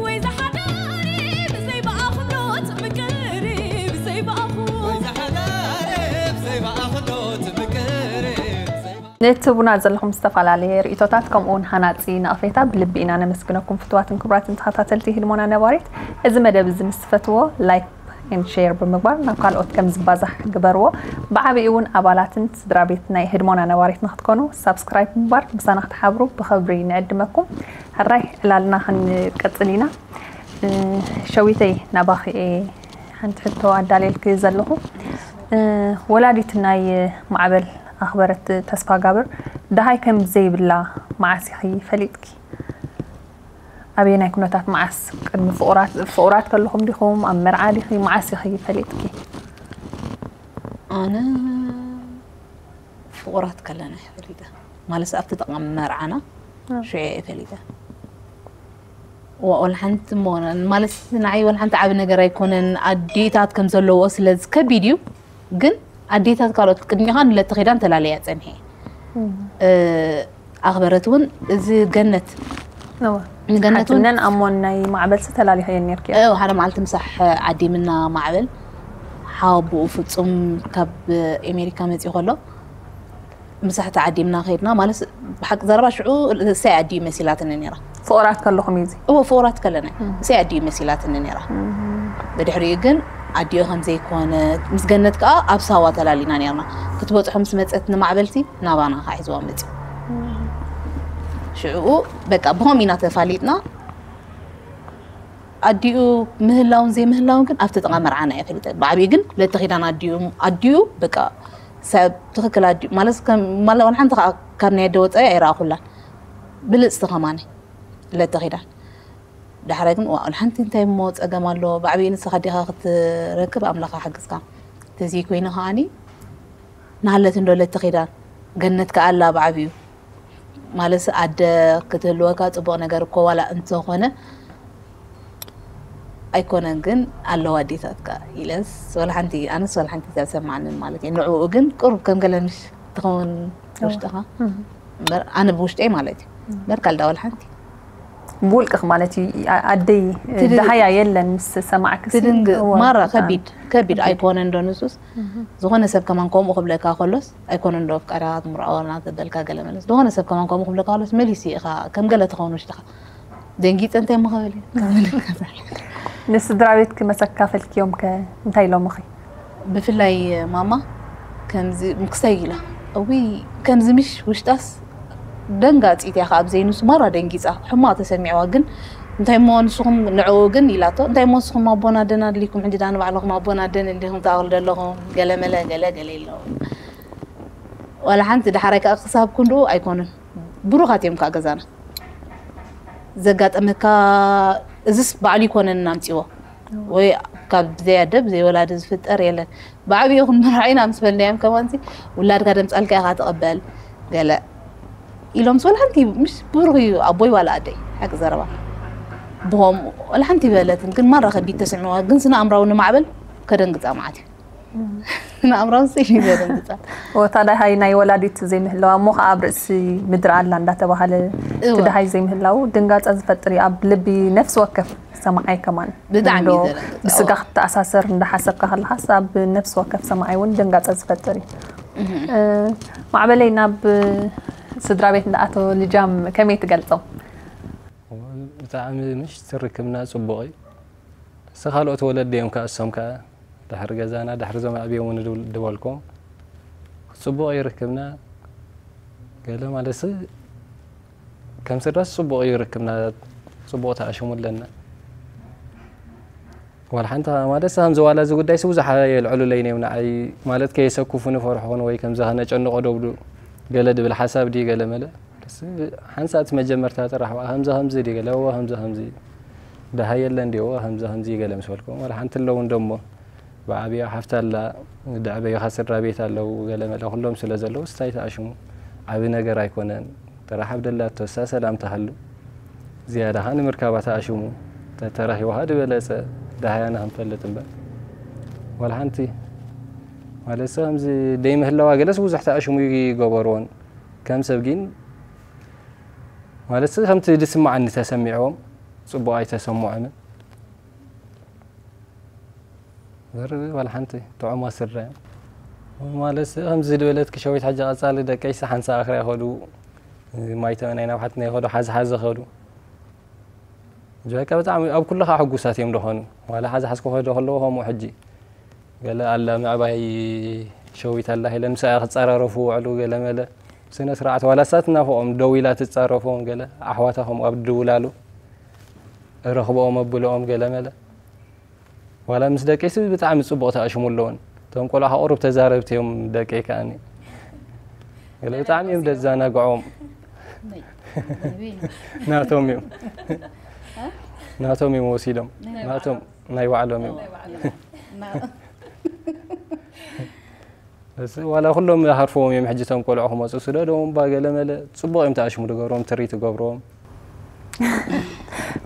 ወይ ዝሓዳሪ ብዘይ ብኣኽብሮት ምቅሪ ብዘይ ብኣኹ ንእትህቡና ዘለኹም ዝተፈላለየ ርእቶታት ከምኡ እውን ሃናፂ ነቐፌታ ብልቢ ኢና ነመስግነኩም ፍቱዋትን ክቡራትን ተኸታተልቲ ህድሞና ነባሪት። እዚ መደብ እዚ ምስ ትፈትዎ ላይክ ኤንድ ሼር ብምግባር ናብ ካልኦት ከም ዝባዛሕ ግበርዎ። ብዓብኡ እውን ኣባላትን ስድራ ቤት ናይ ህድሞና ነባሪት ንክትኮኑ ሳብስክራይብ ብምግባር ምሳና ክትሓብሩ ብኽብሪ ንዕድመኩም። ሕራይ ዕላልና ክንቅፅል ኢና። እ፣ ሸዊተይ ናባኺ እየ ሓንቲ ሕቶ ኣዳልየልኪ ዘለኹ። እ፣ ወላዲት ናይ ማዕበል ኣኽበረት ተስፋጋብር ደሃይ ከም ዘይብላ መዓስ ኢኺ ፈሊጥኪ? ኣበየናይ ኩነታት መዓስ? ቅድሚ ፍቑራት ፍቑራት ከለኹም ዲኹም? ኣብ መርዓ ዲኺ? መዓስ ኢኺ ፈሊጥኪ? ኣነ ፍቑራት ከለና እየ ፈሊጠ ማለት ኣብቲ ጥቓ መርዓና ሽዑ እየ ፈሊጠ። ዋ- ወላ ሓንቲ እሞ ማለት ንዓይ ወላ ሓንቲ ዓቢ ነገር ኣይኮነን ኣዴታት ከም ዘለዎ ስለዚ ከቢድ እዩ ግን ኣዴታት ካልኦት ቅድሚኻ ንለተ ኪዳን ተላለያ ፀንሐ እ፣ ኣኽበረት እውን እዚ ገነት እወ። ንገነት እውን ሓትነን ኣሞን ናይ ማዕበል ዝተላለኸየን ነርኪ እው ሓደ መዓልቲ ምሳሕ ዓዲምና ማዕበል ሓወቦኡ ፍጹም ካብ ኣሜሪካ መፂኡ ከሎ ምሳሕ ተዓዲምና ከይድና ማለት ብሓቂ ዘረባ ሽዑ እሰይ ኣዲኡ መሲላትኒ ነይራ ፍቑራት ከለኹም እዩ እዚ እዎ ፍቑራት ከለና እሰይ ኣዲኡ መሲላትኒ ነይራ ብድሕሪኡ ግን ኣዲኡ ከም ዘይኮነ ምስ ገነት ከዓ ኣብ ሳዋ ተላሊና ነርና ክትበፅሖ ምስ መፀት ንማዕበልቲ ናባና ከዓ ሒዝዋ መፅኡ ሽዑ በቃ ብኸም ኢና ተፋሊጥና ኣዲኡ ምህላውን ዘይምህላውን ግን ኣብቲ ጥቓ መርዓና እየ ፈሊጠ። ብዓብዩ ግን ለተ ኪዳን ኣዲኡ ኣዲኡ በቃ ሰብ ትኽክል ኣዲኡ ማለት ከም ማለ ዋላ ሓንቲ ከዓ ካብ ናይ ኣደ ወፃኢ ኣይረኣኹላን። ብልፅቲ ከማኒ ለተ ኪዳን። ዳሕራይ ግን ዋላ ሓንቲ እንታይ እሞ ፀገም ኣሎ፣ ብዓብዩ ንስኻ ዲኻ ክትረክብ ኣምላኻ ሓግዝካ። ተዘይኮይኑ ከዓኒ ናሃለት እንዶ ለተ ኪዳን ገነት ከኣላ ብዓብዩ ማለት ኣደ ክትህልወካ ፅቡቕ ነገር እኮ ዋላ እንተኾነ ኣይኮነን ግን ኣለዋ ኣዴታትካ ኢለስ ወላ ሓንቲ ኣነስ ወላ ሓንቲ ዘሰማዓንን ማለት እዩ። ንዕኡ ግን ቅሩብ ከም ገለ ምሽ ትኸውን ውሽጥኻ እምበር ኣነ ብውሽጠይ ማለት እዩ እምበር ካልዳ ወላ ሓንቲ ብውልቅኽ ማለት እዩ። ኣደይ ደሃያ የለን ምስ ሰማዕክሲ ትድንግ ማራ ከቢድ ከቢድ ኣይኮነን ዶ ንሱስ ዝኾነ ሰብ ከማን ከምኡ ክብለካ ከሎስ ኣይኮነን ዶ ፍቃድካ ትምርዖ ናተበልካ ገለ መለስ ዝኾነ ሰብ ከማን ከምኡ ክብለካ ከሎስ መሊሱ ኢኻ ከም ገለ ትኸውን ውሽጥኻ ደንጊፀ እንታይ ምኸበል ንስድራ ቤትኪ መሰካፈልኪዮም ከ እንታይ ኢሎምኺ? ብፍላይ ማማ ከምዚ ምክሳይ ኢላ እዊ ከምዚ ምሽ ውሽጣስ ደንጋፂት እያ ካብ ዘይንሱ ማራ ደንጊፃ ሕማቕ ተሰሚዕዋ ግን እንታይ እሞ ንስኹም ንዕኡ ግን ኢላቶ እንታይ እሞ ንስኹም ኣቦና ደን ኣድሊኩም ሕጂ ዳ ንባዕልኹም ኣቦና ደን እንዲኹም ትኣኽሉ ዘለኹም ገለመለ ገለ ገለ ኢለዎም ዋላ ሓንቲ ዳሕራይ ከዓ ክሳብ ክንድኡ ኣይኮኑን ብሩኻት እዮም ከዓ ገዛና ዘጋጠመካ እዝስ ባዕሉ ይኮነን ኣምፅዎ ወይ ካብ ብዘይ ኣደ ብዘይ ወላዲ ዝፍጠር የለን ብዓብዩ ይኹን መርዓይና ምስ በልናዮም ከማንሲ ውላድካ ደምፃልካ ኢኻ ትቐበል ገለ ኢሎም ስወል ሓንቲ ምስ ብሩኽ እዩ ኣቦይ ዋላ ኣደይ ሓቂ ዘረባ ብኸምኡ ወላ ሓንቲ ይበለትን ግን ማራ ከቢድ ተስዕምዋ ግን ስነ ኣእምራዊ ንማዕበል ከደንግፃ ማለት እዩ ንኣእምራዊ ስእሊ ዘደንግፃ ወታደሃይ ናይ ወላዲት ዘይምህለዋ እሞ ከዓ ኣብ ርእሲ ምድሪ ኣላ እንዳተባሃለ ትደሃይ ዘይምህላው ድንጋፀ ዝፈጥር እዩ ኣብ ልቢ ነፍሲ ወከፍ ሰማዓይ ከማን ብጣዕሚ ብስጋ ክትተኣሳሰር እንዳሓሰብካ ከለካስ ኣብ ነፍሲ ወከፍ ሰማዓይ እውን ድንጋፀ ዝፈጥር እዩ ማዕበለይ ናብ ስድራ ቤት እንዳኣተወ ልጃም ከመይ ትገልፆም ብጣዕሚ ምሽ ትርክብና ፅቡቕ እዩ እስ ካልኦት ወለዲ እዮም ከዓ እሶም ከዓ ድሕሪ ገዛና ድሕሪ ዞም ኣዕብዮም እውን ድበልኮም ፅቡቕ ይርክብና ገለ ማለት ከም ስድራስ ፅቡቕ ይርክብና ፅቡቕ ተኣሽሙ ኣለና ዋላ ሓንቲ ማለት ከም ዝዋላ እዚ ጉዳይ ብዙሕ የልዕሉለይ ነዮም ንዓይ ማለት ከየሰኩፉ ንፈርሖን ወይ ከምዚ ከነጨንቆ ዶብሉ ገለ ድብል ሓሳብ ድዩ ገለ መለ ሓንሳእ እቲ መጀመርታ ጥራሕ ከምዚ ከምዚ ድዩ ገለ ከምዚ ከምዚ ደሃ የለን ድዩ ከምዚ ከምዚ ገለ ምስ በልኩም ዋላ ሓንቲ ኣለውን ደሞ ብዓብያ ሓፍቲ ኣላ ድዕበይኻ ስድራ ቤት ኣለዉ ገለ መለ ኩሎም ስለ ዘለዉ ስታይ ተኣሽሙ ዓቢ ነገር ኣይኮነን ጥራሕ ኣብ ደላቶ እሳ ሰላም ትሃሉ ዝያዳ ኸኣ ንምርካባ ተኣሽሙ ተተረኺቡ ኸኣ ዝበለጸ ደሃያና ክንፈልጥ እምበር ዋላ ሓንቲ ማለት ሰብ ከምዚ ደይምህላዋ ገለስ ብዙሕ ተኣሽሙ ይገበርዎን ከም ሰብ ግን ማለት ከምቲ ዝስማዓኒ ተሰሚዕዎም ጽቡቕ ኣይተሰምዖምን ዘርቢ ዋላ ሓንቲ ጥዑማ ስድራ እዮም ማለት ከምዚ ዝበለትኪ ሸዊት ሓጂ ቀጻሊ ደቀይሲ ሓንሳ ኣኽርያ ይኸዱ ማይተመናይ ናብ ሓትና ይኸዱ ሓዝሓዚ ይኸዱ በቃ ብጣዕሚ ኣብ ኩሉ ከዓ ሕጉሳት እዮም ደኾኑ ዋላ ሓዝሓዝኩ ከዶ ከለዎ ከምኡ ሕጂ ገለ ኣላ ምዕባይ ሸዊት ኣላ ኢለን ምሳኣ ክፀራረፉ ውዕሉ ገለ መለ ስነ ስርዓት ዋላ ሳት እናፎኦም ደው ኢላ ትፃረፎም ገለ ኣሕዋታ ከምኡ ኣብ ድውላሉ ረኽብኦም ኣብልኦም ገለ መለ ዋላ ምስ ደቂሲ ብጣዕሚ ፅቡቕ ተኣሽሙ ኣለውን እቶም ቆልዑ ከቑሩብ ተዛረብቲ እዮም ደቂ ከኣኒ ገለ ብጣዕሚ እዮም ደዛናግዖም ናቶም እዮም ናቶም እዮም ወሲዶም ናቶም ናይ ባዕሎም እዮም ዋላ ኩሎም ሃርፎም እዮም ሕጂ ቶም ቆልዑ ክመፁ ስደዶም ባ ገለ መለ ፅቡቕ እዮም ተኣሽሙ ድገብሮም ትርኢት ገብሮም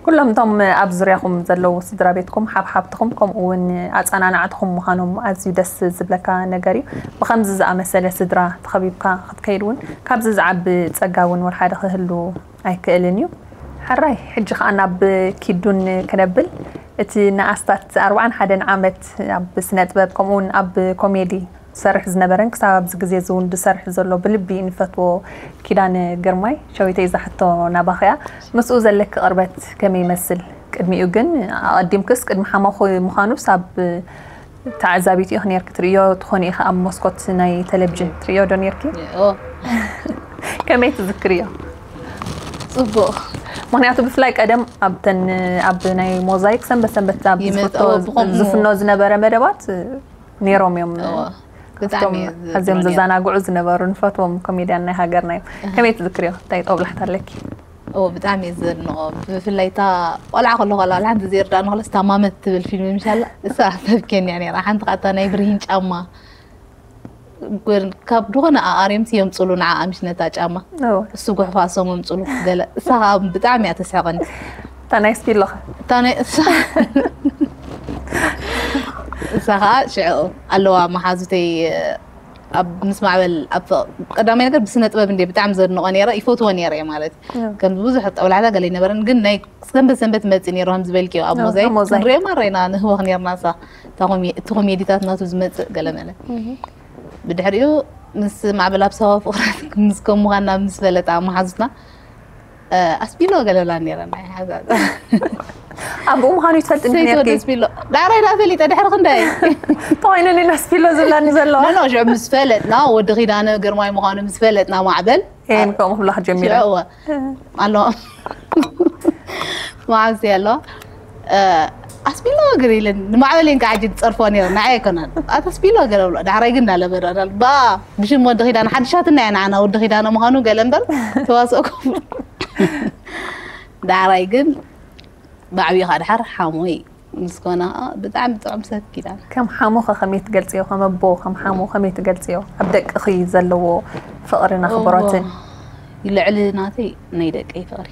ኩሎም እቶም ኣብ ዙርያኹም ዘለዉ ስድራ ቤትኩም ሓብሓብትኹም ከምኡ እውን ኣፀናናዕትኹም ምዃኖም ኣዝዩ ደስ ዝብለካ ነገር እዩ ብከምዚ ዝኣመሰለ ስድራ ተኸቢብካ ክትከይድ እውን ካብዚ ዝዓቢ ፀጋ እውን ወልሓደ ክህሉ ኣይክእልን እዩ ሓራይ ሕጂ ከዓ ናብ ኪዱን ክነብል እቲ ንኣስታት ኣርባዓን ሓደን ዓመት ኣብ ስነ ጥበብ ከምኡውን ኣብ ኮሜዲ ዝሰርሕ ዝነበረን ክሳብ ኣብዚ ግዜ እዚ እውን ዝሰርሕ ዘሎ ብልቢ ንፈትዎ ኪዳነ ግርማይ ሸዊተይ ዝሓቶ ናባኽያ ምስኡ ዘለኪ ቅርበት ከመይ ይመስል ቅድሚኡ ግን ኣቐዲምክስ ቅድሚ ሓማኹ ምዃኑስ ኣብ ተዓዛቢት ኢኺ ነርኪ ትርእዮ ትኾኒ ኢኺ ኣብ መስኮት ናይ ቴሌቪዥን ትርእዮ ዶ ነርኪ ከመይ ትዝክርዮ ፅቡቕ ምክንያቱ ብፍላይ ቀደም ኣብተን ኣብ ናይ ሞዛይክ ሰንበት ሰንበት ኣብ ዝፍቶ ዝፍኖ ዝነበረ መደባት ነይሮም እዮም። ብጣዕሚ ኣዝዮም ዘዘናግዑ ዝነበሩ ንፈትዎም ኮሜድያን ናይ ሃገርና እዮም። ከመይ ትዝክርዮ? እንታይ ጦብላሕታ ኣለኪ? ብጣዕሚ እየ ዘድንቆ። ብፍላይ እታ ቆልዓ ከሎ ቆልዓ ሓንቲ ዘይርዳእ ንክለስ ታማመት ትብል ፊልም ምሻላ እሳ ተብኬን እያ ነራ። ሓንቲ ካታ ናይ ብርሂን ጫማ ካብ ዝኾነ ኣርምቲ የምፅሉ ንዓ ኣምሽ ነታ ጫማ እሱ ጉሕፋ እሶም ኣምፅሉ ገለ እሳ ከዓ ብጣዕሚ እያ ተስሕቐኒ። እታ ናይ ስፒሎ ከ? እታ ናይ እሳ እሳ ከዓ ሽዑ ኣለዋ መሓዙተይ ኣብ ምስ ማዕበል ኣብ ቀዳማይ ነገር ብስነ ጥበብ እንደ ብጣዕሚ ዘድንቆ ነረ ይፈትዎ ነረ ማለት ከም ብዙሕ ጠብላሕታ ገለ ይነበረን ግን ናይ ሰንበት ሰንበት መፂ ነሩ ከም ዝበልክዮ ኣብ ሞዛይ ክንሪኦ ማራ ኢና ንህወኽ ነርና ሳ እቲ ኮሜዲታት ናቱ ዝመፅእ ገለ መለ ብድሕሪኡ ምስ ማዕበል ኣብ ሰባ ፍቕራት ምስ ከም ምዃንና ምስ ፈለጣ መሓዙትና ኣስቢሎ ገለላ ነረ ናይ ሓዛ ኣብኡ ምዃኑ ይትፈልጥ ነርኪ ዳዕራይ ዳ ፈሊጠ ድሕሪ ክንደይ ተኮይኑ ሊና ኣስቢሎ ዝብላኒ ዘለዋ ኖ ሽዑ ምስ ፈለጥና ወዲ ኪዳነ ግርማይ ምዃኑ ምስ ፈለጥና ማዕበል ኤን ከምኡ ክብላ ክጀሚረ ኣለዋ መዓዝ ኣለዋ ኣስቢሎ ግን ኢለን ንማዕበል እየን ከዓ ሕጂ ዝፀርፎ ነይረ ንዓ ኣይኮነን ኣታ ኣስቢሎ ገለ ብሎ ዳሕራይ ግን እንዳለበዳ ባ ብሽም ወዲ ኪዳነ ሓድሻትና እያ ንዓና ወዲ ኪዳነ ምዃኑ ገለ እምበር ተዋስኦ ዳሕራይ ግን ብዓብዩ ከዓ ድሓር ሓሞይ ምስ ኮነ ከዓ ብጣዕሚ ጥዑም ሰብ ኪዳነ። ከም ሓሙ ከ ከመይ ትገልፅዮ? ከም ኣቦ ከም ሓሙ ከመይ ትገልፅዮ? ኣብ ደቅኺ ዘለዎ ፍቕርን ኣኽብሮትን? ልዕሊ ናተይ ናይ ደቀይ ፍቕሪ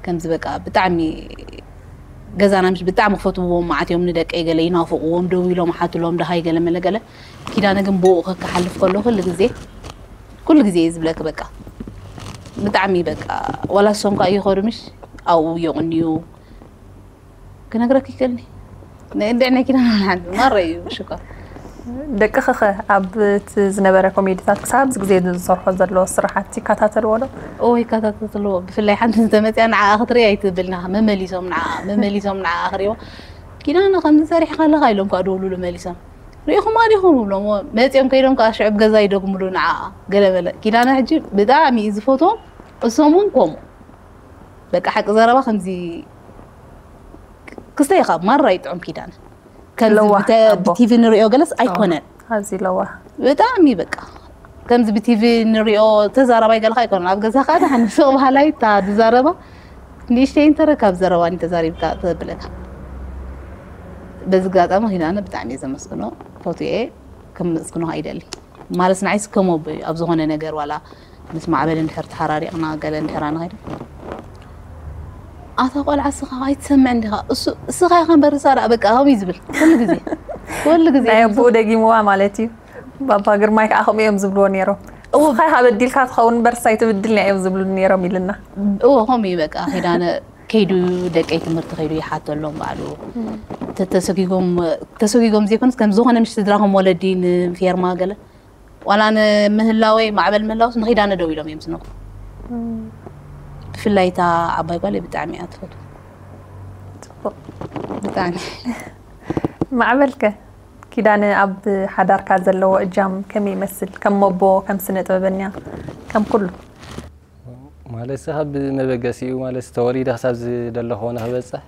ከምዚ በቃ ብጣዕሚ ገዛና ምሽ ብጣዕሚ ክፈትውዎም መዓት እዮም ንደቀይ ገለ ይናፍቕዎም ደው ኢሎም ሓትሎም ደሃይ ገለ መለ ገለ ኪዳነ ግን ብኡ ከክሓልፍ ከሎ ኩሉ ግዜ ኩሉ ግዜ እዩ ዝብለክ በቃ ብጣዕሚ በቃ ዋላ እሶም ከዓ ይኸዱ ምሽ ኣብኡ የቕንዩ ክነግረክ ይክእልኒ እንድዕ ናይ ኪዳነ ሓንቲ ማረ እዩ ሽኮር ደቅኺ ኸ ኣብ እቲ ዝነበረ ኮሜዲታት ክሳብ እዚ ግዜ ዝሰርሖ ዘሎ ስራሓት ይከታተልዎ ዶ? እዎ ይከታተልዎ ብፍላይ ሓንቲ እንተመፅያ ንዓኣ ክትርኢ ኣይትብልና መመሊሶም ንዓኣ መመሊሶም ንዓኣ ክሪእዎ ኪዳነ ከምዚ ሰሪሕካ ኣለካ ኢሎም ከዓ ደውሉሉ መሊሶም ሪኢኹማ ዲኹም ይብሎሞ መፂኦም ከይዶም ከዓ ሽዑብ ገዛ ይደግምሉ ንዓኣ ገለመለ ኪዳነ ሕጂ ብጣዕሚ እዩ ዝፈትዎም እሶም እውን ከምኡ በቃ ሓቂ ዘረባ ከምዚ ክስተ ኢኻ ማራ ይጥዑም ኪዳነ ከምዚ ብቲቪ ንሪኦ ገለስ ኣይኮነን ኣዚ ለዋ ብጣዕሚ በቃ ከምዚ ብቲቪ ንሪኦ ተዛረባይ ገለካ ኣይኮነን ኣብ ገዛ ከዓ ደሓን ስቕ ባህላይ እታ ዝዛረባ ንእሽተይ እንተረካብ ዘረባ ተዛሪብካ ተብለካ በዚ ጋጣሚ ኪዳነ ብጣዕሚ እየ ዘመስግኖ ፈትየ ክምስግኖ ኣይደሊ ማለት ንዓይስ ከም ኣቦ እዩ ኣብ ዝኾነ ነገር ዋላ ምስ ማዕበል እንድሕር ተሓራሪቕና ገለ እንድሕር ኣነ ከይደ ኣታ ቆልዓ እስኻ ኣይትሰምዕ እንዲኻ እሱ እስኻ ኢኻ እምበር እሳ ደኣ በቃ ከምኡ እዩ ዝብል ኩሉ ግዜ ኩሉ ግዜ ናይ ኣቦኡ ደጊምዋ ማለት እዩ ባባ ግርማይ ከዓ ከምኡ እዮም ዝብልዎ ነይሮም እስኻ ኢኻ በዲልካ ትኸውን እምበር እሳ ኣይትብድልን እዮም ዝብሉ ነይሮም ኢልና እዎ ከምኡ እዩ በቃ ኪዳነ ከይዱ ደቀይ ትምህርቲ ከይዱ ይሓተሎም ባዕሉ ተሰጊጎም ተሰጊጎም ዘይኮነስ ከም ዝኾነ ምስ ስድራ ከም ወለዲ ንፌርማ ገለ ዋላ ንምህላወይ ማዕበል ምህላውስ ንኺዳነ ደው ኢሎም እዮም ዝነብሩ ብፍላይ እታ ዓባይ ጓለይ ብጣዕሚ እያ ትፈትዎ ብጣዕሚ ማዕበልከ ኪዳነ ኣብ ሓዳርካ ዘለዎ እጃም ከመይ ይመስል ከም መቦ ከም ስነ ጥበበኛ ከም ኩሉ ማለት ካብ መበገሲኡ ማለት ተወሊደ ክሳብ ዝደለኹ ንክበፅሕ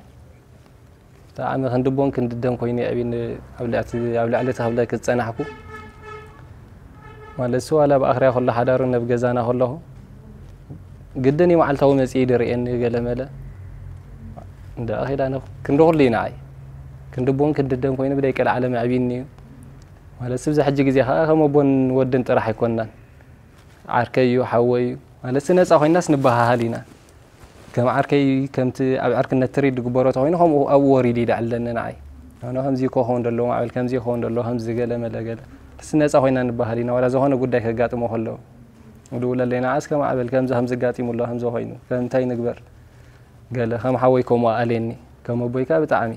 ብጣዕሚ ክንድቦን ክንድደን ኮይኑ የዕብየኒ ኣብ ልዕሊ እቲ ክብለኪ ዝፀናሕኩ ማለት እሱ ዋላ ኣብ ኣኽርያ ከሎ ሓዳሩ ነብ ገዛና ከለኹ ግድን እዩ መዓልታዊ መፅኡ ድርእየኒ ገለ መለ እንዳ ኺዳነ ክንዲ ኩሉ እዩ ንዓይ ክንድቦን ክንድደን ኮይኑ ብደይ ቀልዓለም ኣዕብዩኒ እዩ ማለት ስብዚ ሕጂ ግዜ ከዓ ከም ኣቦን ወድን ጥራሕ ኣይኮንናን ዓርከይ እዩ ሓወይ እዩ ማለት ነፃ ኮይናስ ንበሃሃል ኢና ከም ዓርከይ ከምቲ ኣብ ዕርክነት ትሪድ ዝግበሮ ተኮይኑ ከምኡ ኣብኡ ወሪዱ ይደዕለኒ ንዓይ ኣነ ከምዚ እኮ ክኸውን ዘለዎ ማዕበል ከምዚ ክኸውን ዘለዎ ከምዚ ገለ መለ ገለ ንስ ነፃ ኮይና ንበሃል ኢና ዋላ ዝኾነ ጉዳይ ከጋጥሞ ከሎ ንድውለለይ ንዓስ ከም ማዕበል ከምዚ ከምዚ ኣጋጢሙ ኣሎ ከምዚ ኮይኑ ከም እንታይ ንግበር ገለ ከም ሓወይ ከምኡ ኣለኒ ከም ኣቦይ ከዓ ብጣዕሚ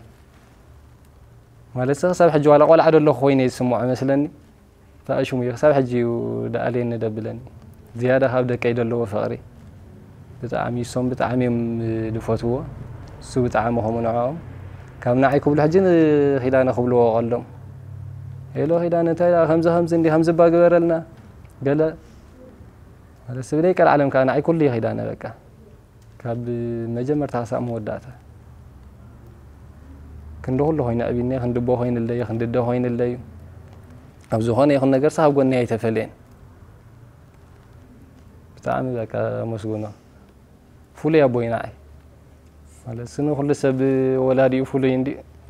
ማለት ክሳብ ሕጂ ዋላ ቆልዓ ዶ ኣለኹ ኮይነ ዝስምዖ መስለኒ ታእሽሙ እዩ ክሳብ ሕጂ እዩ ደኣልየኒ ደብለኒ ዝያዳ ካብ ደቀይ ዘለዎ ፍቕሪ ብጣዕሚ እሶም ብጣዕሚ እዮም ዝፈትዎ እሱ ብጣዕሚ ከምኡ ንዕኦም ካብ ንዓይ ክብሉ ሕጂ ንኺዳነ ክብልዎ ቀሎም ሄሎ ኺዳነ እንታይ ደኣ ከምዚ ከምዚ እንዲ ከምዚ እባ ግበረልና ገለ ማለት ስብለይ ቀልዓለም ከዓ ንዓይ ኩሉ እዩ ኺዳነ በቃ ካብ መጀመርታ ክሳብ መወዳእታ ክንዲ ኩሉ ኮይኑ ኣዕቢኒ፣ ክንዲ ኣቦ ኮይንለይ፣ ክንዲ ኣደ ኮይንለይ፣ ኣብ ዝኾነ ይኹን ነገርስ ካብ ጎነይ ኣይተፈለየን። ብጣዕሚ በቃ ኣመስግኖ። ፍሉይ ኣቦይ ንዓይ። ማለት ንኹሉ ሰብ ወላዲኡ ፍሉይ እንዲ፣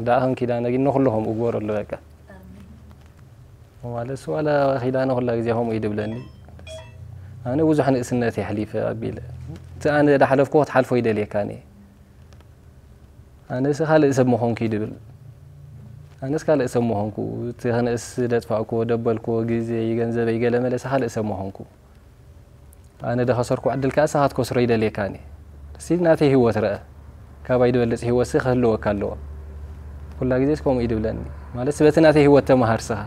ደኣ ከም ኪዳነ ግን ንኹሉ ከምኡ ግበረሉ በቃ። ማለት ዋላ ኪዳነ ኩላ ግዜ ከምኡ እዩ ድብለኒ። ኣነ ብዙሕ ንእስነት የሕሊፈ ኣቢለ። እቲ ኣነ ዳሕለፍኩ ክትሓልፎ ይደልየካ እኔ። ኣነስ ካልእ ሰብ ምኾንኩ ይድብል። ኣነስ ካልእ ሰብ ምኾንኩ። እቲ ክንእስ ደጥፋእኩዎ፣ ደበልኩዎ፣ ግዜይ፣ ገንዘበይ፣ ገለ መለስ ካልእ ሰብ ምኾንኩ። ኣነ ደኸሰርኩ ዕድል ከኣ ንስኻ ክትከስሮ ይደልየካኒ። እሲ ናተይ ህይወት ረአ። ካባይ ዝበልጽ ህይወትሲ ክህልወካ ኣለዎ። ኩላ ግዜስ ከምኡ እዩ ድብለኒ። ማለትስ በቲ ናተይ ህይወት ተመሃር ስኻ።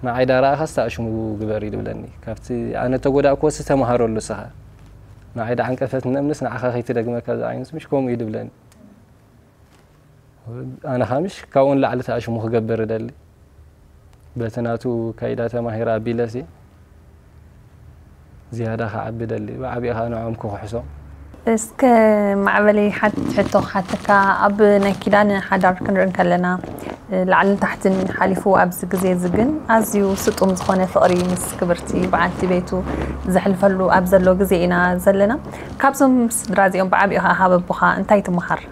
ንዓይ ዳ ረኣኻስ ኣሽሙ ግበር እዩ ድብለኒ። ካብቲ ኣነ ተጎዳእኩዎሲ ተመሃረሉ ስኻ። ንዓይ ዳ ዓንቀፈት ንእምንስ ንዓኻ ከይትደግመካ ዝዓይንስ ምሽ ከምኡ እዩ ድብለኒ። ኣነ ኻምሽ ካብኡ ንላዕሊ ተኣሽሙ ክገብር እደሊ። በቲ ናቱ ካይዳ ተማሂረ ኣቢለሲ ዝያዳ ክዓቢ እደሊ። ብዓቢኡ ኸዓ ንዕኦም ክኽሕሶም። እስከ ማዕበለይ ሓንቲ ሕቶ ክሓተካ። ኣብ ናይ ኪዳነ ሓዳር ክንርኢ እንከለና፣ ላዕልን ታሕትን ሓሊፉ ኣብዚ ግዜ እዚ ግን ኣዝዩ ስጡም ዝኾነ ፍቕሪ ምስ ክብርቲ በዓልቲ ቤቱ ዘሕልፈሉ ኣብ ዘሎ ግዜ ኢና ዘለና። ካብዞም ስድራ እዚኦም ብዓቢኡ ኸዓ ካብ ኣቦኻ እንታይ ትመሃር?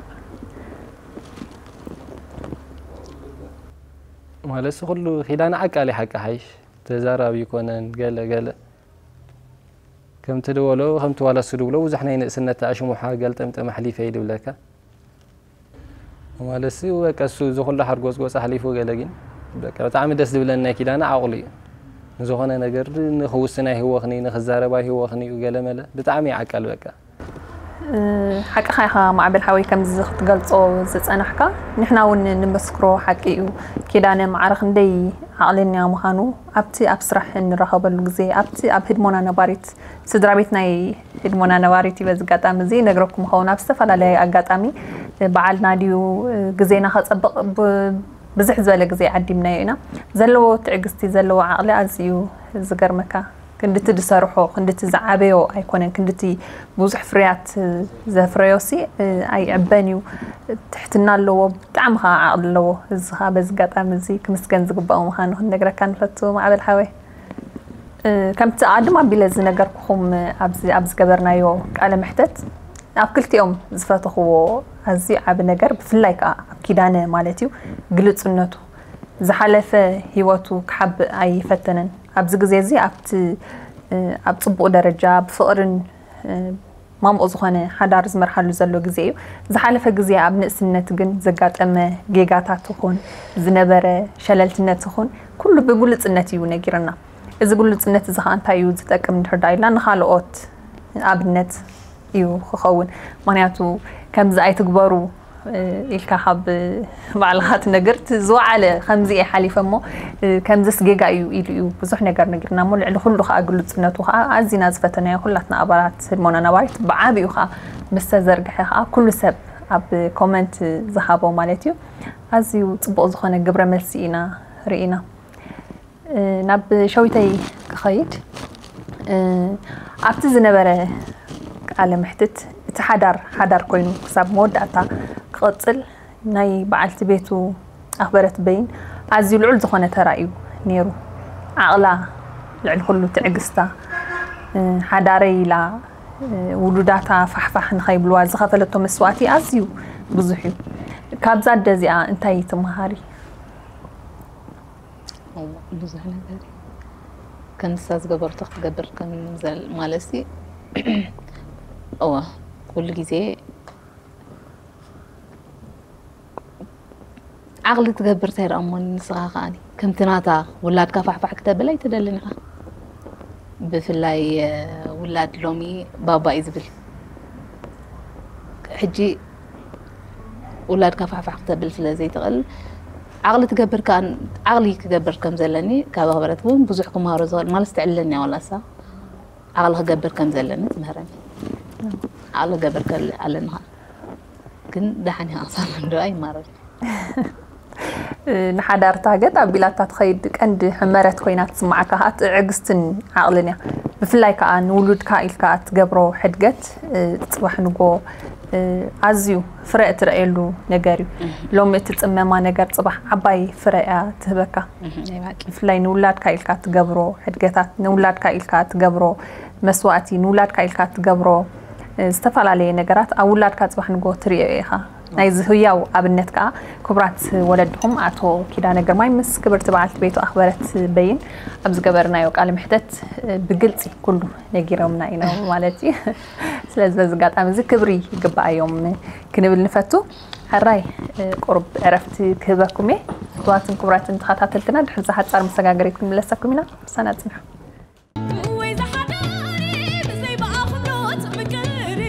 ማለትሲ ኩሉ ኪዳነ ዓቃል እዩ ሓቂ ሓይሽ። ተዛራቢ ኣይኮነን፣ ገለ ገለ። ከምቲ ድበሎ፣ ከምቲ ዋላ እሱ ድብሎ፣ ብዙሕ ናይ ንእስነት ተኣሽሙሓ ገልጠምጠም ኣሕሊፈ እዩ ድብለካ። ማለትሲ በቃ እሱ እዚ ኩሉ ሓርጎጽጎጽ ኣሕሊፉ ገለ ግን፣ በቃ ብጣዕሚ ደስ ዝብለኒ ናይ ኪዳነ ዓቕሉ እዩ። ንዝኾነ ነገር ንኽውስን ኣይህወኽኒ፣ ንኽዛረብ ኣይህወኽኒ እዩ ገለ መለ። ብጣዕሚ እዩ ዓቃል በቃ። እ፣ ሓቅኻ ኢኻ ማዕበል ሓወይ፣ ከምዚ ክትገልጾ ዝጸናሕካ። ንሕና እውን ንመስክሮ ሓቂ እዩ። ኪዳነ ማዕረ ክንደይ ዓቕለኛ ምዃኑ ኣብቲ ኣብ ስራሕ እንራኸበሉ ግዜ፣ ኣብቲ ኣብ ህድሞና ነባሪት ስድራ ቤት ናይ ህድሞና ነባሪት እዩ። በዚ ኣጋጣሚ እዚ ነግረኩም ኸውን፣ ኣብ ዝተፈላለየ ኣጋጣሚ በዓልና ድዩ ግዜና ከጸብቕ ብ-፣ ብዝሕ ዝበለ ግዜ ዓዲምናዮ ኢና። ዘለዎ ትዕግስቲ፣ ዘለዎ ዓቕሊ ኣዝዩ ዝገርመካ። ክንድቲ ዝሰርሖ፣ ክንድቲ ዝዓበዮ ኣይኮነን፣ ክንድቲ ብዙሕ ፍርያት ዘፍረዮሲ ኣይዕበን እዩ። ትሕትና ኣለዎ፣ ብጣዕሚ ኸዓ ዓቕሊ ኣለዎ። እዚ ኸዓ በዚ ኣጋጣሚ እዚ ክምስገን ዝግባኦ ምዃኑ ክንነግረካ ንፈቱ፣ ማዕበል ሓወይ። እ፣ ከምቲ ኣድም ኣቢለ ዝነገርኩኹም፣ ኣብዚ፣ ኣብ ዝገበርናዮ ቃለ መሕተት፣ ኣብ ክልቲኦም ዝፈተኽዎ ኣዝዩ ዓቢ ነገር፣ ብፍላይ ከኣ ኣብ ኪዳነ ማለት እዩ፣ ግልጽነቱ። ዝሓለፈ ህይወቱ ክሓብእ ኣይፈተነን። ኣብዚ ግዜ እዚ ኣብቲ፣ እ፣ ኣብ ጽቡቕ ደረጃ ብፍቕርን፣ እ፣ ማሙቕ ዝኾነ ሓዳር ዝመርሓሉ ዘሎ ግዜ እዩ። ዝሓለፈ ግዜ ኣብ ንእስነት ግን ዘጋጠመ ጌጋታት ይኹን፣ ዝነበረ ሸለልትነት ይኹን፣ ኩሉ ብግሉጽነት እዩ ነጊርና። እዚ ግሉጽነት እዚ ኸኣ እንታይ እዩ ዝጠቅም እንድሕር ደኣ ኢልና፣ ንኻልኦት ኣብነት እዩ ክኸውን። ምኽንያቱ ከምዚ ኣይትግበሩ፣ እ፣ ኢልካ ካብ ባዕልኻ ትነግር፣ እቲ ዝወዓለ ከምዚ እየ ሓሊፈ እሞ፣ እ፣ ከምዚስ ጌጋ እዩ ኢሉ እዩ ብዙሕ ነገር ነጊርና እሞ፣ ልዕሊ ኩሉ ኸኣ ግሉጽነቱ ኸኣ ኣዚና ዝፈተናዮ ኩላትና ኣባላት ህድሞና ነባሪት ብዓቢኡ ኸኣ ምስ ተዘርግሐ ኸኣ ኩሉ ሰብ ኣብ ኮመንት ዝሃቦ ማለት እዩ ኣዝዩ ጽቡቕ ዝኾነ ግብረ መልሲ ኢና ርኢና። እ፣ ናብ ሸዊተይ ክኸይድ፣ እ፣ ኣብቲ ዝነበረ ቃለ መሕትት፣ እቲ ሓዳር ሓዳር ኮይኑ ክሳብ መወዳእታ ክቕጽል ናይ በዓልቲ ቤቱ ኣኽበረት በይን ኣዝዩ ልዑል ዝኾነ ተራ እዩ ነይሩ። ዓቕላ፣ ልዕሊ ኩሉ ትዕግስታ፣ እ፣ ሓዳረይ ኢላ፣ እ፣ ውሉዳታ ፋሕፋሕ ንኸይብልዋ ዝኸፈለቶ መስዋእቲ ኣዝዩ ብዙሕ እዩ። ካብዛ ኣደ እዚኣ እንታይ ትመሃሪ? እዋ፣ ብዙሕ ነገር እዩ። ከም ንሳ ዝገበርቶ ክትገብር ከም ዘል-፣ ማለት ሲ፣ እዋ፣ ኩሉ ግዜ ዓቕሊ ትገብር እንታይ ደኣ እሞ ንስኻ ከኣኒ ከምቲ ናታ ውላድካ ፋሕፋሕ ክተብል ኣይትደልን ኢኻ። ብፍላይ፣ እ፣ ውላድ ሎሚ ባባ እዩ ዝብል። ሕጂ ውላድካ ፋሕፋሕ ክተብል ስለ ዘይትኽእል፣ ዓቕሊ ትገብር ከኣ፣ ዓቕሊ ክገብር ከም ዘለኒ ካብ ኣኽበረት እውን ብዙሕ ክመሃሮ ዝኽእል፣ ማለት ትዕልለኒ እያ ዋላ እሳ። ዓቕሊ ክገብር ከም ዘለኒ ትምህረኒ። ዓቕሊ ክገብር ከል-፣ ኣለኒ ኸኣ። ግን ደሓን ኢኻ ክሳብ እንዶ ኣይማረር። ንሓዳር ታገት ኣቢላታ ትኸይድ ቀንዲ ሕመረት ኮይና ትስምዓካ ኸኣ ትዕግስትን ዓቕልን እያ። ብፍላይ ከዓ ንውሉድካ ኢልካ እትገብሮ ሕድገት፣ እ፣ ጽባሕ ንጎ፣ እ፣ ኣዝዩ ፍረ እትረእየሉ ነገር እዩ። ሎሚ እትጽመማ ነገር ጽባሕ ዓባይ ፍረ እያ ትህበካ። እህ፣ ናይ ባቂ። ብፍላይ ንውላድካ ኢልካ እትገብሮ ሕድገታት፣ ንውላድካ ኢልካ እትገብሮ መስዋእቲ፣ ንውላድካ ኢልካ እትገብሮ፣ እ፣ ዝተፈላለየ ነገራት ኣብ ውላድካ ጽባሕ ንጎ ትርእዮ ኢኻ። ናይዚ ህያው ኣብነት ከዓ ክቡራት ወለድኹም ኣቶ ኪዳነ ግርማይ ምስ ክብርቲ በዓልቲ ቤቱ ኣኽበረት በይን ኣብ ዝገበርናዮ ቃለ ምሕተት፣ እ፣ ብግልጺ ኩሉ ነጊሮምና ኢና ማለት እዩ። ስለዚ በዚ ኣጋጣሚ እዚ ክብሪ ይግባኣዮም ክንብል ንፈቱ። ሕራይ፣ እ፣ ቁሩብ ዕረፍቲ ክህበኩም እየ። ክቡራትን ክቡራትን ተኸታተልትና ድሕሪ እዛ ሓጻር መሰጋገሪት ክንምለሰኩም ኢና። ምሳና ጽንሑ። ወይ ዝሓዳሪ ብዘይ ብኣኽብሮት ምቅሪ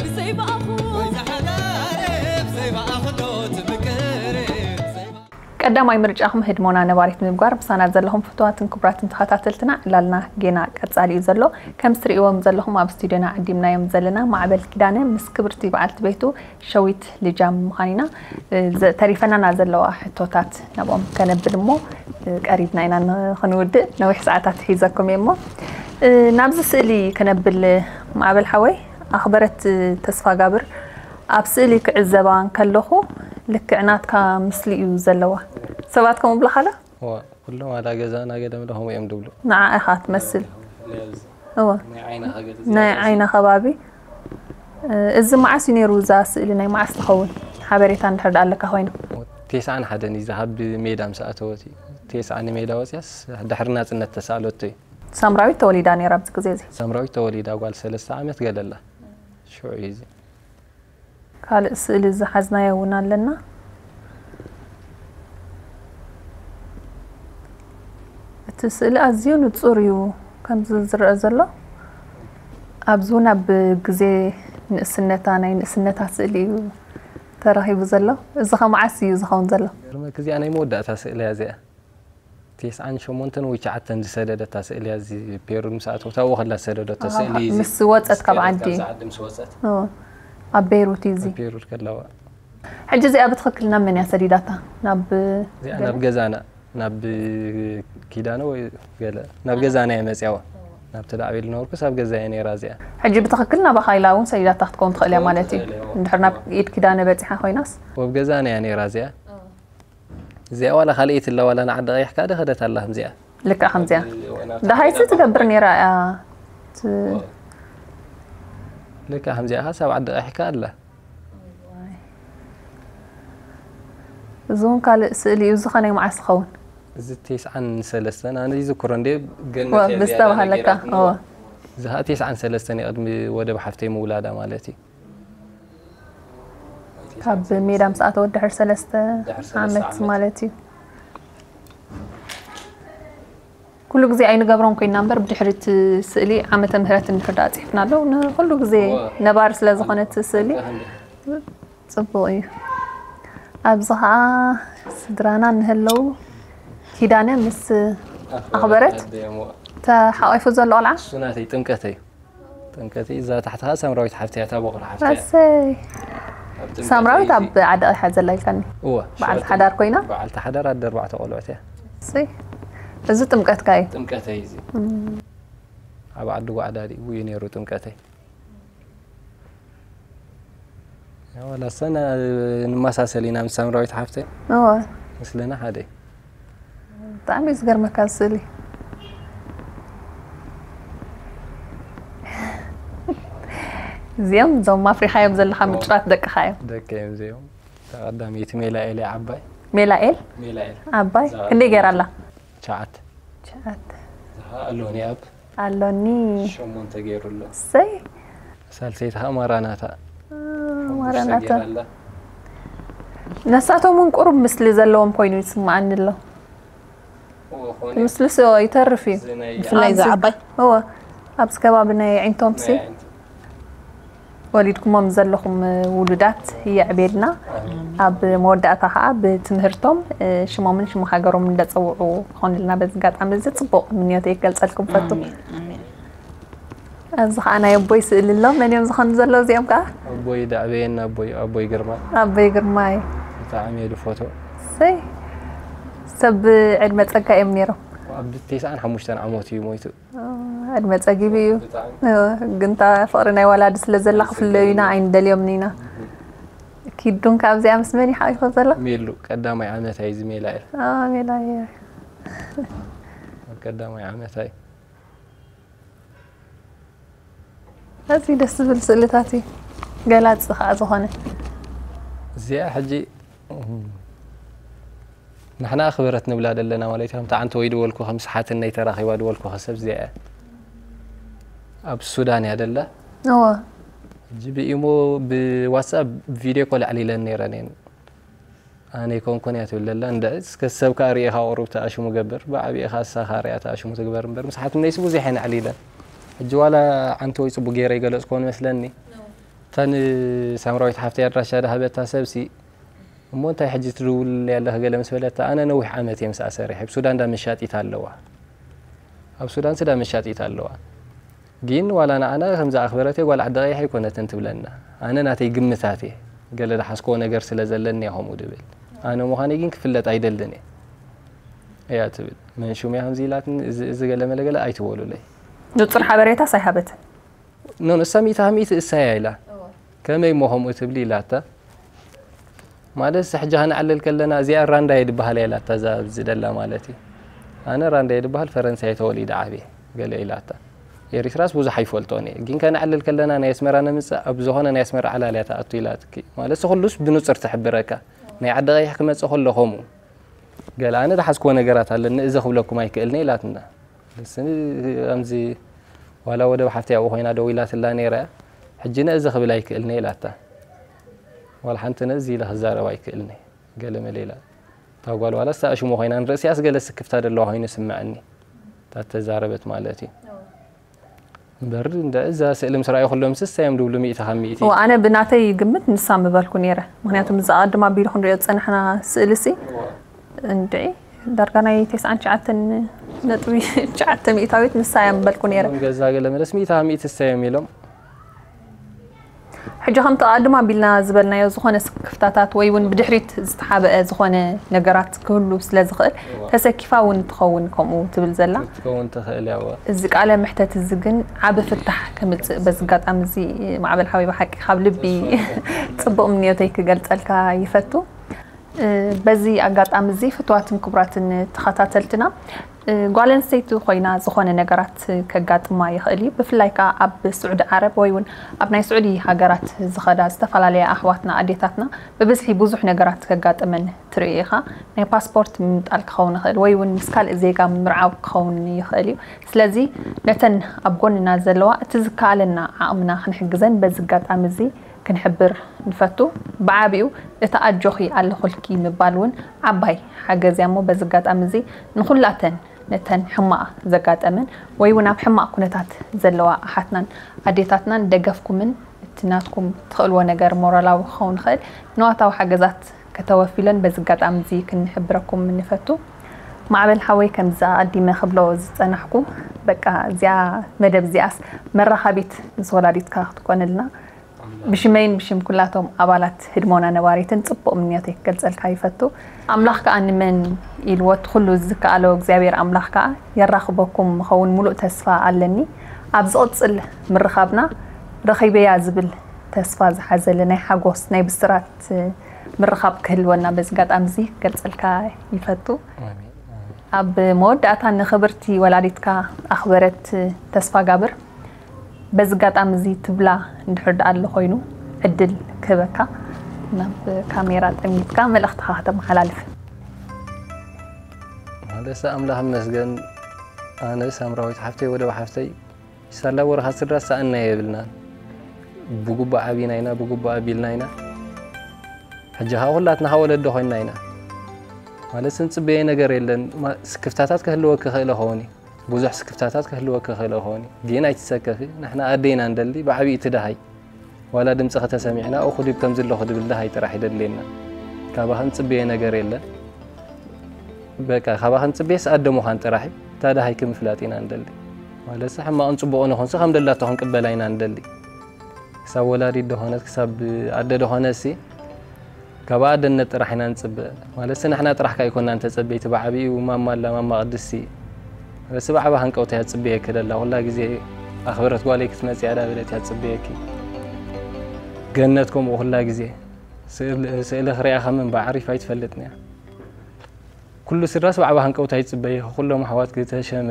ብዘይ ብኣኹ። ወይ ዝሓዳሪ ብዘይ ብኣኽብሮት ምቅሪ ብዘይ ብኣኹ። ቀዳማይ ምርጫኹም ህድሞና ነባሪት ምምጓር ምሳና ዘለኹም ፍቱዋትን ክቡራትን ተኸታተልትና ዕላልና ጌና ቀጻሊ እዩ ዘሎ። ከም ትርእይዎም ዘለኹም ኣብ ስቱዲዮና ዓዲምናዮም ዘለና ማዕበል ኪዳነ ምስ ክብርቲ በዓልቲ ቤቱ ሸዊት ልጃም ምዃን ኢና። እ፣ ዘ-፣ ተሪፈናና ዘለዋ ሕቶታት ናብኦም ከነብል እሞ፣ እ፣ ቀሪብና ኢና ን-፣ ክንውድእ። ነዊሕ ሰዓታት ሒዘኩም እየ እሞ፣ እ፣ ናብዚ ስእሊ ከነብል ማዕበል ሓወይ፣ ኣኽበረት ተስፋጋብር ኣብ ስእሊ ክዕዘባ እንከለኹ ልክዕ ናትካ ምስሊ እዩ ዘለዋ። ሰባት ከምኡ ብለኻዶ? እዋ፣ ኩሎም ኣዳ ገዛና ገለ ምለ ከምኡ እዮም ድብሉ። ንዓ ኢኻ ትመስል። እዋ። ናይ ዓይና ሃገር ናይ ዓይና ከባቢ። እ፣ እዚ መዓስ እዩ ነይሩ? እዛ ስእሊ ናይ መዓስ ትኸውን? ሓበሬታ እንድሕር ደኣ ኣለካ ኮይኑ። ቴስዓን ሓደን እዩ፣ እዛ ካብ ሜዳ ምስ ኣተወት እዩ። ቴስዓ ንሜዳ ወፂኣስ ድሕሪ ናፅነት ተሳእለቶ እዩ። ሳምራዊት ተወሊዳ ነይራ ኣብዚ ግዜ እዚ። ሳምራዊት ተወሊዳ ጓል ሰለስተ ዓመት ገለላ። ሽዑ እዩ እዚ። ካልእ ስእሊ ዝሓዝናዮ እውን ኣለና። እቲ ስእሊ ኣዝዩ ንጹር እዩ፣ ከምዚ ዝረአ ዘሎ። ኣብዚ እውን ኣብ ግዜ ንእስነታ፣ ናይ ንእስነታ ስእሊ እዩ ተረኺቡ ዘሎ። እዚ ኸ መዓስ እዩ ዝኸውን ዘሎ? ገርመክ፣ እዚኣ ናይ መወዳእታ ስእሊ እያ እዚኣ። ቴስዓን ሸሞንተን ወይ ትሽዓተን ዝሰደደታ ስእሊ እያ፣ እዚ ፔሩ ምስ ኣተወት ኣብኡ ከላ ዝሰደደቶ ኣሃ፣ ስእሊ እዩ እዚ። ምስ ወጸት ካብ ስደት ዓዲ። ካብዛ ዓዲ ምስ ወጸት። ኦ፣ ኣብ ቤይሩት እዩ እዚ። ኣብ ቤይሩት ከላ እዋ። ሕጂ እዚኣ ብትኽክል ናብ መን እያ ሰዲዳታ? ናብ እዚኣ ናብ ገዛና፣ ናብ ኪዳነ ወይ ገለ፣ ናብ ገዛና እየ መጽያዋ። ናብቲ ዳዕቤል ነበርኩስ ኣብ ገዛ እየ ነይራ እዚኣ። ሕጂ ብትኽክል ናባኻ ኢላ እውን ሰዲዳታ ክትከውን ትኽእል እያ ክትከውን ማለት እዩ። ትኽእል እያ፣ እዎ። እንድሕር ናብ ኢድ ኪዳነ በጺሓ ኮይናስ? ወብ ገዛና እያ ነይራ እዚኣ። እዚኣ ዋላ ካልኣይቲ ኣላ፣ ዋላ ንዓዲ ቀይሕ ከኣ ደኸደት ኣላ ከምዚኣ። ልክዕ ከምዚኣ። ወናት ደሃይሲ ዓዲ ትገብር ነይራ እያ። ት-፣ ልክዕ ከምዚኣ ከኣ ሳብ ዓዲ ቀይሕ ከኣ ኣላ። እዚ እውን ካልእ ስእሊ እዩ። እዚ ኸ ናይ መዓስ ይኸውን? እዚ ቴስዓን ሰለስተን፣ ኣነ ይዝክሮ እንዴ፣ ገነት ወ-፣ እያ ዝያዳ ብዝተባህለካ፣ ነገራትና። እወ። እዚ ኸኣ ቴስዓን ሰለስተን እዩ፣ ቅድሚ ወደብ ሓፍተይ ምውላዳ ማለት እዩ። ካብ ሜዳ ምስ ኣተወት ድሕሪ ሰለስተ ድሕሪ ሰለስተ ዓመት ዓመት። ማለት እዩ። ኩሉ ግዜ ኣይንገብሮን ኮይና እምበር፣ ብድሕሪ እቲ ስእሊ ዓመተ ምህረት እንድሕር ደኣ ጽሒፍናሉ፣ ንኹሉ ግዜ እወ። ነባሪ ስለ ዝኾነ እቲ ስእሊ። ኣንተ ክንደይ? ጽቡቕ እዩ። ኣብዚ ኸኣ ስድራና እንህለዉ ኪዳነ ምስ ኣኽበረት ኣኽበረት ኣደይ እሞ። ተሓቋይፉ ዘሎ ቆልዓ? እሱ ናተይ ጥምቀተይ። ጥምቀተይ እዛ ታሕቲ ኸኣ ሳምራዊት ሓፍተይ እያ፣ እታ በኹሪ ሓፍተይ እያ። ኣሰይ። ኣብ ጥምቀተይ ሳምራዊት እዚ ኣብ ዓዲ ቀይሓ ዘላ ኢልካኒ። እወ፣ በዓልቲ ሽዑ ሓዳር ኮይና? በዓልቲ ሓዳር ኣደ ኣርባዕተ ቆልዑት እያ። እሰይ። እዚ ጥምቀትካ እዩ? ጥምቀተይ እዚ። እም። ኣብ ዓዲ ጓዕዳድ እዩ ነይሩ ጥምቀተይ። ያው፣ ወላ ሰነ ንመሳሰል ኢና ምስ ሳምራዊት ሓፍተይ። እወ። ምስለና ሓደ። ብጣዕሚ እዩ ዝገርመካ እዚ ስእሊ። እዚኦም እዞም ኣፍሪኻዮም ዘለኻ ምጭዋት ደቅኻ እዮም። ደቂ እዮም እዚኦም። እታ ቀዳመይቲ ሜላኤል እያ ዓባይ። ሜላኤል? ሜላኤል። ዓባይ? እዛ ክንደይ ገይራ ኣላ? ትሽዓተ። ትሽዓተ። እዛ ኣሎኒ ኣብ ኣሎኒ። ሸሞንተ ገይሩ ኣሎ። እሰይ። ሳልሰይቲ ኸዓ ማራናታ። እ፣ ሓሙሽተ ማራናታ። ገይራ ኣላ። ነሳቶም እውን ቁሩብ ምስሊ ዘለዎም ኮይኑ ይስምዓኒ ኣሎ። እዎ፣ ኾነ። ምስልስ ይተርፍ እዩ። እዚ ናይ ብፍላይ እዛ ኣብዚ ዓባይ? እዎ፣ ኣብዚ ከባቢ ናይ ዒንቶምሲ ናይ ዒንቶ። ወሊድኩሞም ዘለኹም ውሉዳት የዕቤልና። ኣሜን። ኣብ መወዳእታ ኸዓ ብትምህርቶም፣ ሽሞምን ሽም ሃገሮምን እንዳጸውዑ ክኾኑልና በዚ ኣጋጣሚ እዚ ጽቡቕ ምንዮተይ ክገልጸልኩም ፈቱ። ኣሜን፣ ኣሜን። ኣብዚ ኸዓ ናይ ኣቦይ ስእሊ ኣሎ። መን እዮም ዝኾኑ ዘለዉ እዚኦም ከኣ? ኣቦይ ዳዕበየን ኣቦይ፣ ኣቦይ ግርማ። ኣቦይ ግርማይ። ብጣዕሚ እየ ዝፈትዎ። እሰይ። ሰብ ዕድመ ጸጋ እዮም ነይሮም። ኣብ ተስዓን ሓሙሽተን ዓመቱ እዩ ሞይቱ። ኦ፣ ዕድመ ጸጊቡ እዩ። ግን እታ ፍቕሪ ናይ ወላዲ ስለ ዘላ ክፍለዩና ኣይንደልዮምን ኢና። ኪዱን ካብዚኣ ምስ መን ይሓቂፎ ዘሎ? ሜሉ ቀዳማይ ዓመት ኣይ ዝሜላ እየ። ሜላ እየ። ቀዳማይ ዓመት ኣይ እዚ ደስ ዝብል ስእልታት እዩ። ገላፂ ከዓ ዝኾነ እዚኣ ሕጂ ንሕና ኣኽበረት ንብላ ዘለና ማለት እዩ። ከምቲ ዓንተ ወይ ድበልኩ ከም ሰሓትን ናይ ተራኺባ ድበልኩ ሰብ እዚኣ እያ። ኣብ ሱዳን እያ ደላ። እወ ሕጂ ብኢሞ ብዋትሳፕ ቪድዮ ኮል ኣዕሊለን ነይረን እየን። ኣነ ይኮንኩን እያ ትብል ደላ። እንደ እስከ ሰብ ከኣ ርኢኻ ቁሩብ ተኣሽሙ ገብር። ብዓቢኻ እሳኻ ርያ ተኣሽሙ ትግበር እምበር ምስ ሓትነይሲ ብዙሕ እየን ኣዕሊለን። ሕጂ ዋላ ዓንተ ወይ ጽቡቅ ገይረ ይገለጽኩዎ ንመስለኒ። እተን ሳምራዊት ሓፍተይ ኣድራሻ ድሃበታ ሰብሲ እሞ እንታይ ሕጂ ትድውልለይ ኣለኺ ገለ ምስ በለታ ኣነ ነዊሕ ዓመት እየ ምስኣ ሰሪሐ። ኣብ ሱዳን ዳ መሻጢት ኣለዋ። ኣብ ሱዳን ስዳ መሻጢት ኣለዋ። ግን ዋላ ንዓና ከም ዝኣኽበረት እየ ጓል ዓዲ ቀይሕ ኣይኮነትን ትብለና። ኣነ ናተይ ግምታት እየ። ገለ ዝሓዝክዎ ነገር ስለ ዘለኒ እየ ከምኡ ድብል። ኣነ ምዃነይ ግን ክፍለጥ ኣይደልን እየ እያ ትብል። መን ሹም እያ ከምዚ ኢላትኒ እዚ እዚ ገለ መለ ገለ ኣይትበሉለይ። ንጹር ሓበሬታስ ኣይሃበትን። ኖ ንሳ ሚእቲ ካብ ሚእቲ እሳ እያ ኢላ። ከመይ እሞ ከምኡ ትብሊ ኢላታ። ማለት ሕጂ ከነዕልል ከለና እዚኣ ራንዳ እየ ድበሃል እያ ኢላታ እዛ ኣብዚ ደላ ማለት እዩ። ኣነ ራንዳ እየ ድበሃል ፈረንሳ እየ ተወሊደ ዓብየ ገለ ኢላታ። ኤሪትራስ ብዙሕ ኣይፈልጦን እየ ግን ከነዕልል ከለና ናይ ኣስመራ ነምፅእ ኣብ ዝኾነ ናይ ኣስመራ ዕላል እያ ትኣቱ ኢላትኪ። ማለት ኩሉስ ብንፁር ትሕብረካ። ናይ ዓዲ ቀይሕ ክመፅእ ከሎ ከምኡ ገለ ኣነ ዝሓዝክዎ ነገራት ኣለኒ እዚ ክብለኩም ኣይክእልን እየ ኢላትና። ንስኒ ከምዚ ዋላ ወደብ ሓፍቲ ኣብኡ ኮይና ደው ኢላትላ ነይራ ሕጂ ነዚ ክብል ኣይክእልን እየ ኢላታ። ዋላ ሓንቲ ነዚ ኢለ ክዛረብ ኣይክእልን እየ ገለ መለ ኢላ። እታ ጓል ዋላ ዝተኣሽሙ ኮይና ንርእሲያስ ገለ ስክፍታ ዘለዋ ኮይኑ ይስምዐኒ። እታ ተዛረበት ማለት እዩ። እምበር እንደ እዛ ስእሊ ምስ ረኣዩ ኩሎም ስሳ እዮም ድብሉ ሚእቲ ካብ ሚእቲ። እወ ኣነ ብናተይ ግምት ንሳ ምበልኩ ነይረ። ምክንያቱ ምስ ኣቐድም ኣቢሉ ክንሪኦ ዝጸናሕና ስእሊ ሲ እንድዒ ዳርጋ ናይ ተስዓን ትሽዓተን ነጥቢ ትሽዓተ ሚእታዊት ንሳ እያ ምበልኩ ነይረ። ገዛ ገለ መለስ ሚእቲ ካብ ሚእቲ እሳ እዮም ኢሎም። ሕጂ ከምቲ ኣቐድም ኣቢልና ዝበልናዮ ዝኾነ ስክፍታታት ወይ እውን ብድሕሪት ዝተሓበአ ዝኾነ ነገራት ክህሉ ስለ ዝኽእል ተሰኪፋ እውን ትኸውን ከምኡ ትብል ዘላ። ክትከውን ትኽእል እያ። እዋ። እዚ ቃለ ምሕተት እዚ ግን ዓቢ ፍታሕ ከምጽእ በዚ ኣጋጣሚ እዚ ማዕበል ሓወይ ብሓቂ ካብ ልቢ ጽቡቕ ምንዮተይ ክገልጸልካ ይፈቱ። እ፣ በዚ ኣጋጣሚ እዚ ፍትዋትን ክቡራትን ተኸታተልትና እ፣ ጓል ኣንስተይቲ ኮይና ዝኾነ ነገራት ከጋጥማ ይኽእል እዩ። ብፍላይ ከኣ ኣብ ስዑዲ ዓረብ ወይ እውን ኣብ ናይ ስዑዲ ሃገራት ዝኸዳ ዝተፈላለያ ኣሕዋትና ኣዴታትና ብብዝሒ ብዙሕ ነገራት ከጋጥመን ትርኢ ኢኻ። ናይ ፓስፖርት ምምጣል ክኸውን ይኽእል ወይ እውን ምስ ካልእ ዜጋ ምርዓው ክኸውን ይኽእል እዩ። ስለዚ ነተን ኣብ ጎንና ዘለዋ እቲ ዝከኣለና ዓቕምና ክንሕግዘን በዚ ኣጋጣሚ እዚ ክንሕብር ንፈቱ። ብዓቢኡ እቲ ኣጆኺ ኣለኹልኪ ምባል እውን ዓባይ ሓገዝ እያ እሞ በዚ ኣጋጣሚ እዚ ንኹላተን ነተን ሕማቕ ዘጋጠመን ወይ እውን ኣብ ሕማቕ ኩነታት ዘለዋ ኣሓትናን ኣዴታትናን ደገፍኩምን እቲ ናትኩም ትኽእልዎ ነገር ሞራላዊ ክኸውን ይኽእል ንዋታዊ ሓገዛት ከተወፊለን በዚ ኣጋጣሚ እዚ ክንሕብረኩም ንፈቱ። ማዕበል ሓወይ ከምዚ ኣቐዲመ ክብሎ ዝጸናሕኩ በቃ እዚኣ መደብ እዚኣስ መራኻቢት ምስ ወላዲትካ ክትኮነልና ብሽመይን ብሽም ኩላቶም ኣባላት ህድሞና ነባሪትን ጽቡቕ ምንዮተይ ክገልጸልካ ይፈቱ። ኣምላኽ ከኣ ንመን ኢልዎ እቲ ኩሉ ዝከኣሎ እግዚኣብሔር ኣምላኽ ከኣ የራኽበኩም ምኸውን ሙሉእ ተስፋ ኣለኒ። ኣብ ዝቕጽል ምርኻብና ረኺበያ ዝብል ተስፋ ዝሓዘለ ናይ ሓጎስ ናይ ብስራት ምርኻብ ክህልወና በዚ ኣጋጣሚ እዚ ክገልጸልካ ይፈቱ። ኣብ መወዳእታ ንኽብርቲ ወላዲትካ ኣኽበረት ተስፋ ጋብር በዚ ኣጋጣሚ እዚ ትብላ እንድሕር ደኣ ኣሎ ኮይኑ ዕድል ክህበካ ናብ ካሜራ ጠሚትካ መልእኽትኻ ከተመሓላልፍ። መለሰ ኣምላኽ ይመስገን። ኣነ ሳምራዊት ሓፍተይ ወደብ ሓፍተይ ሳላ ወርኻ ስድራ ሰኣና የብልናን። ብጉባእ ዓቢና ኢና፣ ብጉባእ ኣቢልና ኢና። ሕጂ ኸዓ ኩላትና ኸዓ ወለዶ ኮይንና ኢና። ማለት ስንጽበየ ነገር የለን። ማ-፣ ስክፍታታት ክህልወኪ ይኽእል ይኸውን እዩ። ብዙሕ ስክፍታታት ክህልወኪ ይኽእል ይኸውን እዩ። ግን ኣይትሰከፊ። ንሕና ኣደ ኢና እንደሊ፣ ብዓቢኡ እቲ ደሃይ። ዋላ ድምጽኺ ተሰሚዕና፣ እኹ ድዩ ከምዚ ኣለኹ ድብል ደሃይ ጥራሕ ይደድልየና። ካባኺ ንጽበየ ነገር የለን። በቃ፣ ካባኺ ንጽበየስ ኣደ ምዃን ጥራሕ እዩ። እታ ደሃይኪ ምፍላጥ ኢና ንደሊ። ማለትሲ፣ ሕማቕን ጽቡቕን ይኹንሲ፣ ከም ደላቶ ክንቅበላ ኢና ንደሊ። ክሳብ ወላዲት ደኾነት፣ ክሳብ ኣደ ደኾነትሲ፣ ካብ ኣደነት ጥራሕ ኢና ንጽበ። ማለትሲ፣ ንሕና ጥራሕ ከኣ ኣይኮናን ተጸበይቲ፣ ብዓቢኡ ማማ ኣላ፣ ማማ ቅድስቲ። በስ ብዓቢ ሃንቀውታ እያ ትጽበየኪ ደላ። ኩላ ግዜ ኣኽበረት ጓለይ ክትመጽእ እያ ዳበለት እያ ትጽበየኪ። ገነት ከምኡ ኩላ ግዜ ስእሊ፣ ስእሊ ክርእያ ከም እምባ ዓሪፋ ኣይትፈልጥን እያ። ኩሉ ስድራስ ብዓቢ ሃንቀውታ ይጽበየኪ። ኩሎም ኣሕዋትኪ ተሸመ፣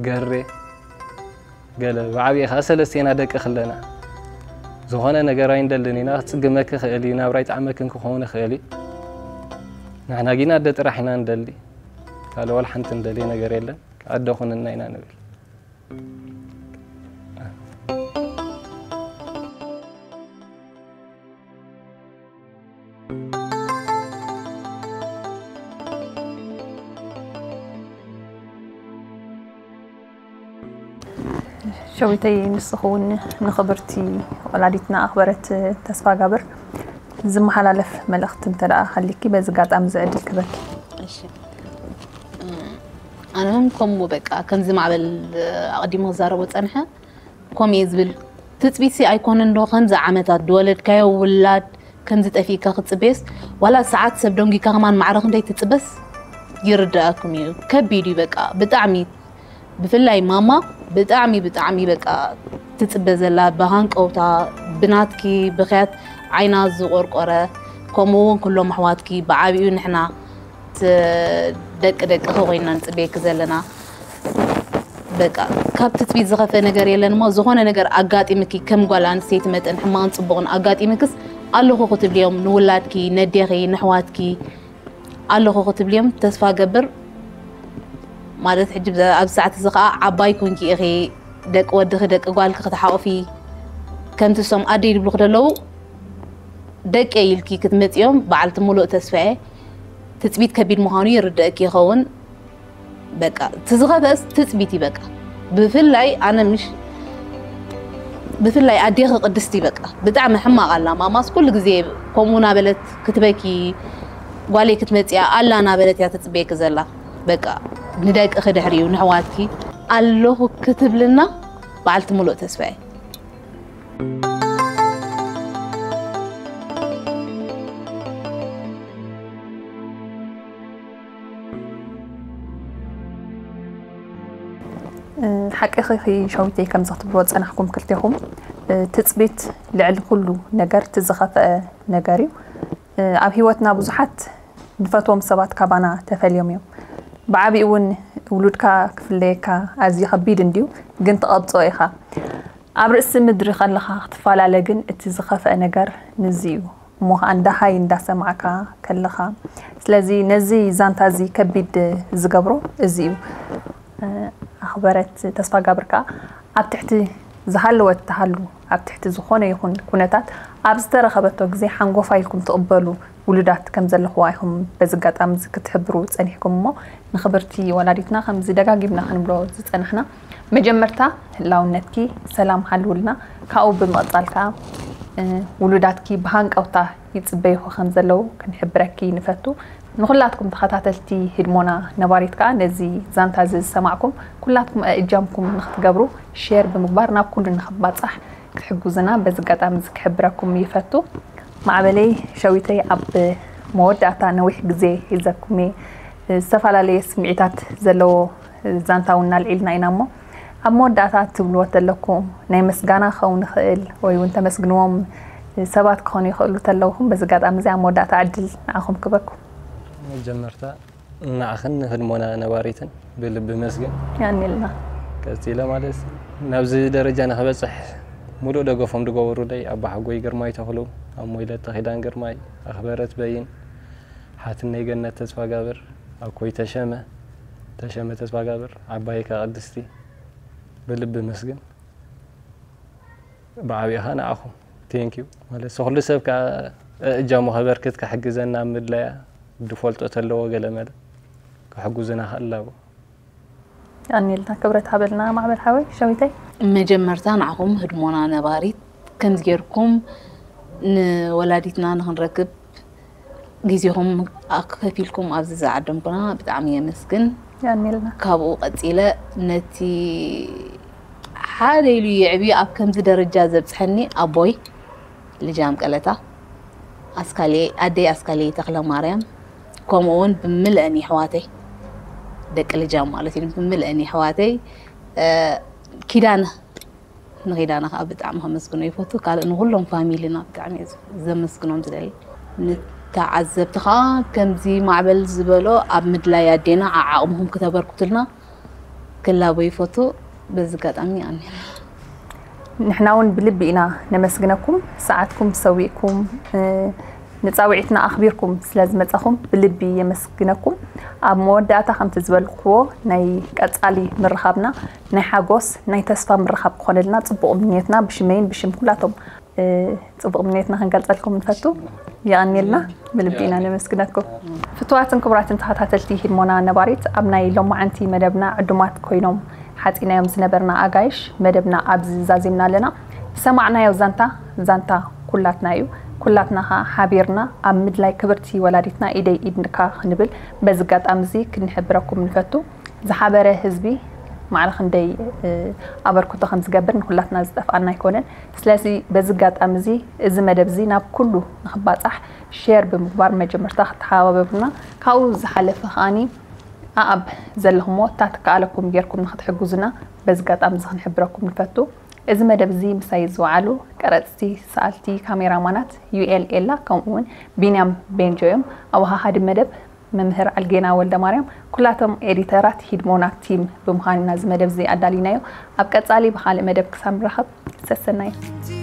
ገሬ፣ ገለ ብዓቢኡ ከኣ ሰለስቴና ደቂ ክለና። ዝኾነ ነገር ኣይንደልን ኢና። ክጽግመኪ ክእል እዩ፣ ናብራ ይጥዕመክን ክኸውን ይኽእል እዩ። ንሕና ግን ኣደ ጥራሕ ኢና ንደሊ። ካልእ ዋላ ሓንቲ ንደልዮ ነገር የለን። ኣደ ኩንና ኢና ንብል። ሸዊተይ፣ ንስኺ እውን ንኽብርቲ ወላዲትና ኣኽበረት ተስፋጋብር ዝመሓላለፍ መልእኽቲ እንተ ደኣ ሃሊኪ በዚ ኣጋጣሚ እዚ ዕድል ክበኪ። እሺ፣ ኣነ እውን ከምኡ በቃ ከምዚ ማዕበል ኣቐዲሙ ክዛረቦ ጸንሐ። ከምኡ እየ ዝብል። ትጽቢትሲ ኣይኮነን ዶ ከምዚ ዓመታት ዝወለድካዮ ውላድ ከምዚ ጠፊእካ ክትጽበዮስ፣ ዋላ ሰዓት ሰብ ደንጊካ ከማን ማዕረ ክንደይ ትጽበስ ይርዳእኩም እዩ። ከቢድ እዩ በቃ ብጣዕሚ። ብፍላይ ማማ ብጣዕሚ ብጣዕሚ በቃ ትጽበ ዘላ ብሃንቀውታ፣ ብናትኪ ብኽያት ዓይና ዝቆርቆረ፣ ከምኡ እውን ኩሎም ኣሕዋትኪ ብዓቢኡ ንሕና ደቂ ደቅኺ ኮይና ንጽበየኪ ዘለና። በቃ ካብ ትጽቢት ዝኸፍእ ነገር የለን እሞ ዝኾነ ነገር ኣጋጢምኪ ከም ጓል ኣንስተይቲ መጠን ሕማቕን ጽቡቕን ኣጋጢምክስ ኣለኹ ክትብልዮም ንውላድኪ ነዴኺ ንሕዋትኪ ኣለኹ ክትብልዮም ተስፋ ገብር። ማለት ሕጂ ኣብዚ ሰዓት እዚ ከዓ ዓባይ ኮንኪ ኢኺ ደቂ ወድኺ ደቂ ጓልኪ ክትሓቑፊ ከምቲ እሶም ኣደይ ድብሉኺ ደለዉ ደቂ ኢልኪ ክትመፅዮም በዓልቲ ሙሉእ ተስፋ እየ። ትፅቢት ከቢድ ምዃኑ ይርደእኪ ይኸውን። በቃ እቲ ዝኸፍአስ ትፅቢት እዩ በቃ። ብፍላይ ኣነ ምሽ ብፍላይ ኣዴኺ ቅድስቲ በቃ ብጣዕሚ ሕማቕ ኣላ። ማማስ ኩሉ ግዜ ከምኡ ናበለት ክትበኪ ጓለይ ክትመፅያ ኣላ ናበለት እያ ትፅበየኪ ዘላ። በቃ ንደቅኺ ድሕሪኡ ንሕዋትኪ ኣለኹ ክትብልና በዓልቲ ሙሉእ ተስፋ እየ። ሓቅኺ ሸዊተይ፣ ከምዚ ክትብልዎ ዝጸናሕኩም ክልቴኹም፣ ትጽቢት ልዕሊ ኩሉ ነገር እቲ ዝኸፍአ ነገር እዩ። ኣብ ህይወትና ብዙሓት ንፈትዎም ሰባት ካባና ተፈልዮም እዮም። ብዓቢኡ እውን ውሉድካ ክፍለየካ ኣዝዩ ከቢድ እንድዩ፣ ግን ትቐብጾ ኢኻ። ኣብ ርእሲ ምድሪ ከለኻ ክትፈላለ ግን እቲ ዝኸፍአ ነገር ንዚ እዩ። እሞ ኸዓ እንዳሃይ እንዳሰማዕካ ከለኻ። ስለዚ ነዚ ዛንታ እዚ ከቢድ ዝገብሮ እዚ እዩ። ኣኽበረት ተስፋጋብር ከኣ ኣብ ትሕቲ ዝሃለወት ትሃሉ፣ ኣብ ትሕቲ ዝኾነ ይኹን ኩነታት ኣብ ዝተረኸበቶ ግዜ ሓንጎፋይ ኢልኩም ትቕበሉ ውሉዳት ከም ዘለኽዋ ኢኹም በዚ ኣጋጣሚ እዚ ክትሕብሩ ጸኒሕኩም። እሞ ንኽብርቲ ወላዲትና ከምዚ ደጋጊምና ክንብሎ ዝጸናሕና፣ መጀመርታ ህላውነትኪ ሰላም ሃልውልና፣ ካብኡ ብምቕጻል ከኣ ውሉዳትኪ ብሃንቀውታ ይጽበዩኺ ከም ዘለዉ ክንሕብረኪ ንፈቱ። ንኹላትኩም ተኸታተልቲ ህድሞና ነባሪት ከኣ ነዚ ዛንታ እዚ ዝሰማዕኩም ኩላትኩም እጃምኩም ንኽትገብሩ ሼር ብምግባር ናብ ኩሉ ንኽባጻሕ ክትሕግዙና በዚ ኣጋጣሚ እዚ ክሕብረኩም ይፈቱ። ማዕበለይ ሸዊተይ፣ ኣብ መወዳእታ ነዊሕ ግዜ ሒዘኩም እየ። ዝተፈላለየ ስምዒታት ዘለዎ ዛንታ እውን ኣልዒልና ኢና እሞ ኣብ መወዳእታ ትብልዎ ተለኩም ናይ ምስጋና ክኸውን ይኽእል ወይ እውን ተመስግንዎም ሰባት ክኾኑ ይኽእሉ ተለውኹም በዚ ኣጋጣሚ እዚ ኣብ መወዳእታ ዕድል ንዓኹም ክበኩም። መጀመርታ ንዓኽን ንህድሞና ነባሪትን ብልቢ መስግን። ያኒልና ቀጺለ ማለት ናብዚ ደረጃ ንኽበጽሕ ሙሉእ ደገፎም ዝገበሩለይ ኣባሓጎይ ግርማይ ተኽሉ፣ ኣሞይ ለተ ኪዳን ግርማይ፣ ኣኽበረት በይን፣ ሓትነይ ገነት ተስፋጋብር፣ ኣኮይ ተሸመ ተሸመ ተስፋጋብር፣ ዓባይካ ቅድስቲ ብልቢ መስግን። ብዓቢኻ ንዓኹም ቴንኪዩ ማለት ሰኹሉ ሰብ ከኣ እጃሙ ከበርክት ክሕግዘና ኣብ ምድላያ ዝፈልጦ ተለዎ ገለ መለ ክሕጉዝና ክእላቦ። ያኒልና ክብረት ሃበልና ማዕበል ሓወይ ሸዊተይ። መጀመርታ ንዓኹም ህድሞና ነባሪት ከምዚ ጌርኩም ንወላዲትና ንኽንረክብ ግዜኹም ከፊልኩም ኣብዚ ዝዓደምኩና ብጣዕሚ የመስግን። ያኒልና ካብኡ ቀጺለ ነቲ ሓደ ኢሉ የዕብዩ ኣብ ከምዚ ደረጃ ዘብጽሐኒ ኣቦይ ልጃም ቀለታ ኣስካሌ ኣደይ ኣስካሌ ተኽለ ማርያም ከምኡ እውን ብምልአን የሕዋተይ ደቂ ልጃም ማለት እዩ ብምልእን የሕዋተይ ኪዳነ ንኺዳነ ከዓ ብጣዕሚ ከመስግኖ ይፈቱ። ካልእ ንኩሎም ፋሚሊና ብጣዕሚ እየ ዘመስግኖም ዝደሊ። ንተዓዘብቲ ከዓ ከምዚ ማዕበል ዝበሎ ኣብ ምድላይ ኣዴና ዓዓቕምኹም ክተበርክቱልና ክላቦ ይፈቱ። በዚ ኣጋጣሚ ኣሜን። ንሕና እውን ብልቢ ኢና ነመስግነኩም። ሰዓትኩም ሰዊእኩም ንፃውዒትና ኣኽቢርኩም ስለ ዝመፃኹም ብልቢ የመስግነኩም። ኣብ መወዳእታ ከምቲ ዝበልክዎ ናይ ቀፃሊ ምርኻብና ናይ ሓጎስ ናይ ተስፋ ምርኻብ ክኾነልና ፅቡቕ ምንየትና ብሽመይን ብሽም ኩላቶም ፅቡቕ ምንየትና ክንገልፀልኩም ንፈቱ። የቐንየልና። ብልቢ ኢና ነመስግነኩም። ፍቱዋትን ክቡራትን ተኸታተልቲ ሂድሞና ነባሪት ኣብ ናይ ሎማዓንቲ መደብና ዕዱማት ኮይኖም ሓፂናዮም ዝነበርና ኣጋይሽ መደብና ኣብዚ ዛዚምና ኣለና። ዝሰማዕናዮ ዛንታ ዛንታ ኩላትና እዩ። ኩላትና ከዓ ሓቢርና ኣብ ምድላይ ክብርቲ ወላዲትና ኢደይ ኢድካ ክንብል በዚ ኣጋጣሚ እዚ ክንሕብረኩም ንፈቱ። ዝሓበረ ህዝቢ ማዕረ ክንደይ ኣበርክቶ ከም ዝገብር ንኩላትና ዝጠፍኣና ኣይኮነን። ስለዚ በዚ ኣጋጣሚ እዚ እዚ መደብ እዚ ናብ ኩሉ ንክባፃሕ ሼር ብምግባር መጀመርታ ክትሓባበሩና ካብኡ ዝሓለፈ ከዓኒ ኣኣብ ዘለኹምዎ እታ ትከኣለኩም ጌርኩም ንክትሕግዙና በዚ ኣጋጣሚ እዚ ክንሕብረኩም ንፈቱ። እዚ መደብ እዚ ምሳይ ዝወዓሉ ቀረፅቲ፣ ሰኣልቲ፣ ካሜራማናት ዩኤል ኤላ ከምኡ እውን ቢንያም ቤንጆ እዮም። ኣወሃሃዲ መደብ መምህር ኣልጌና ወልደማርያም፣ ኩላቶም ኤዲተራት ሂድሞና ቲም ብምዃን ኢና እዚ መደብ እዚ ኣዳሊናዮ። ኣብ ቀፃሊ ብካልእ መደብ ክሳብ ንራኸብ ሰሰናዩ።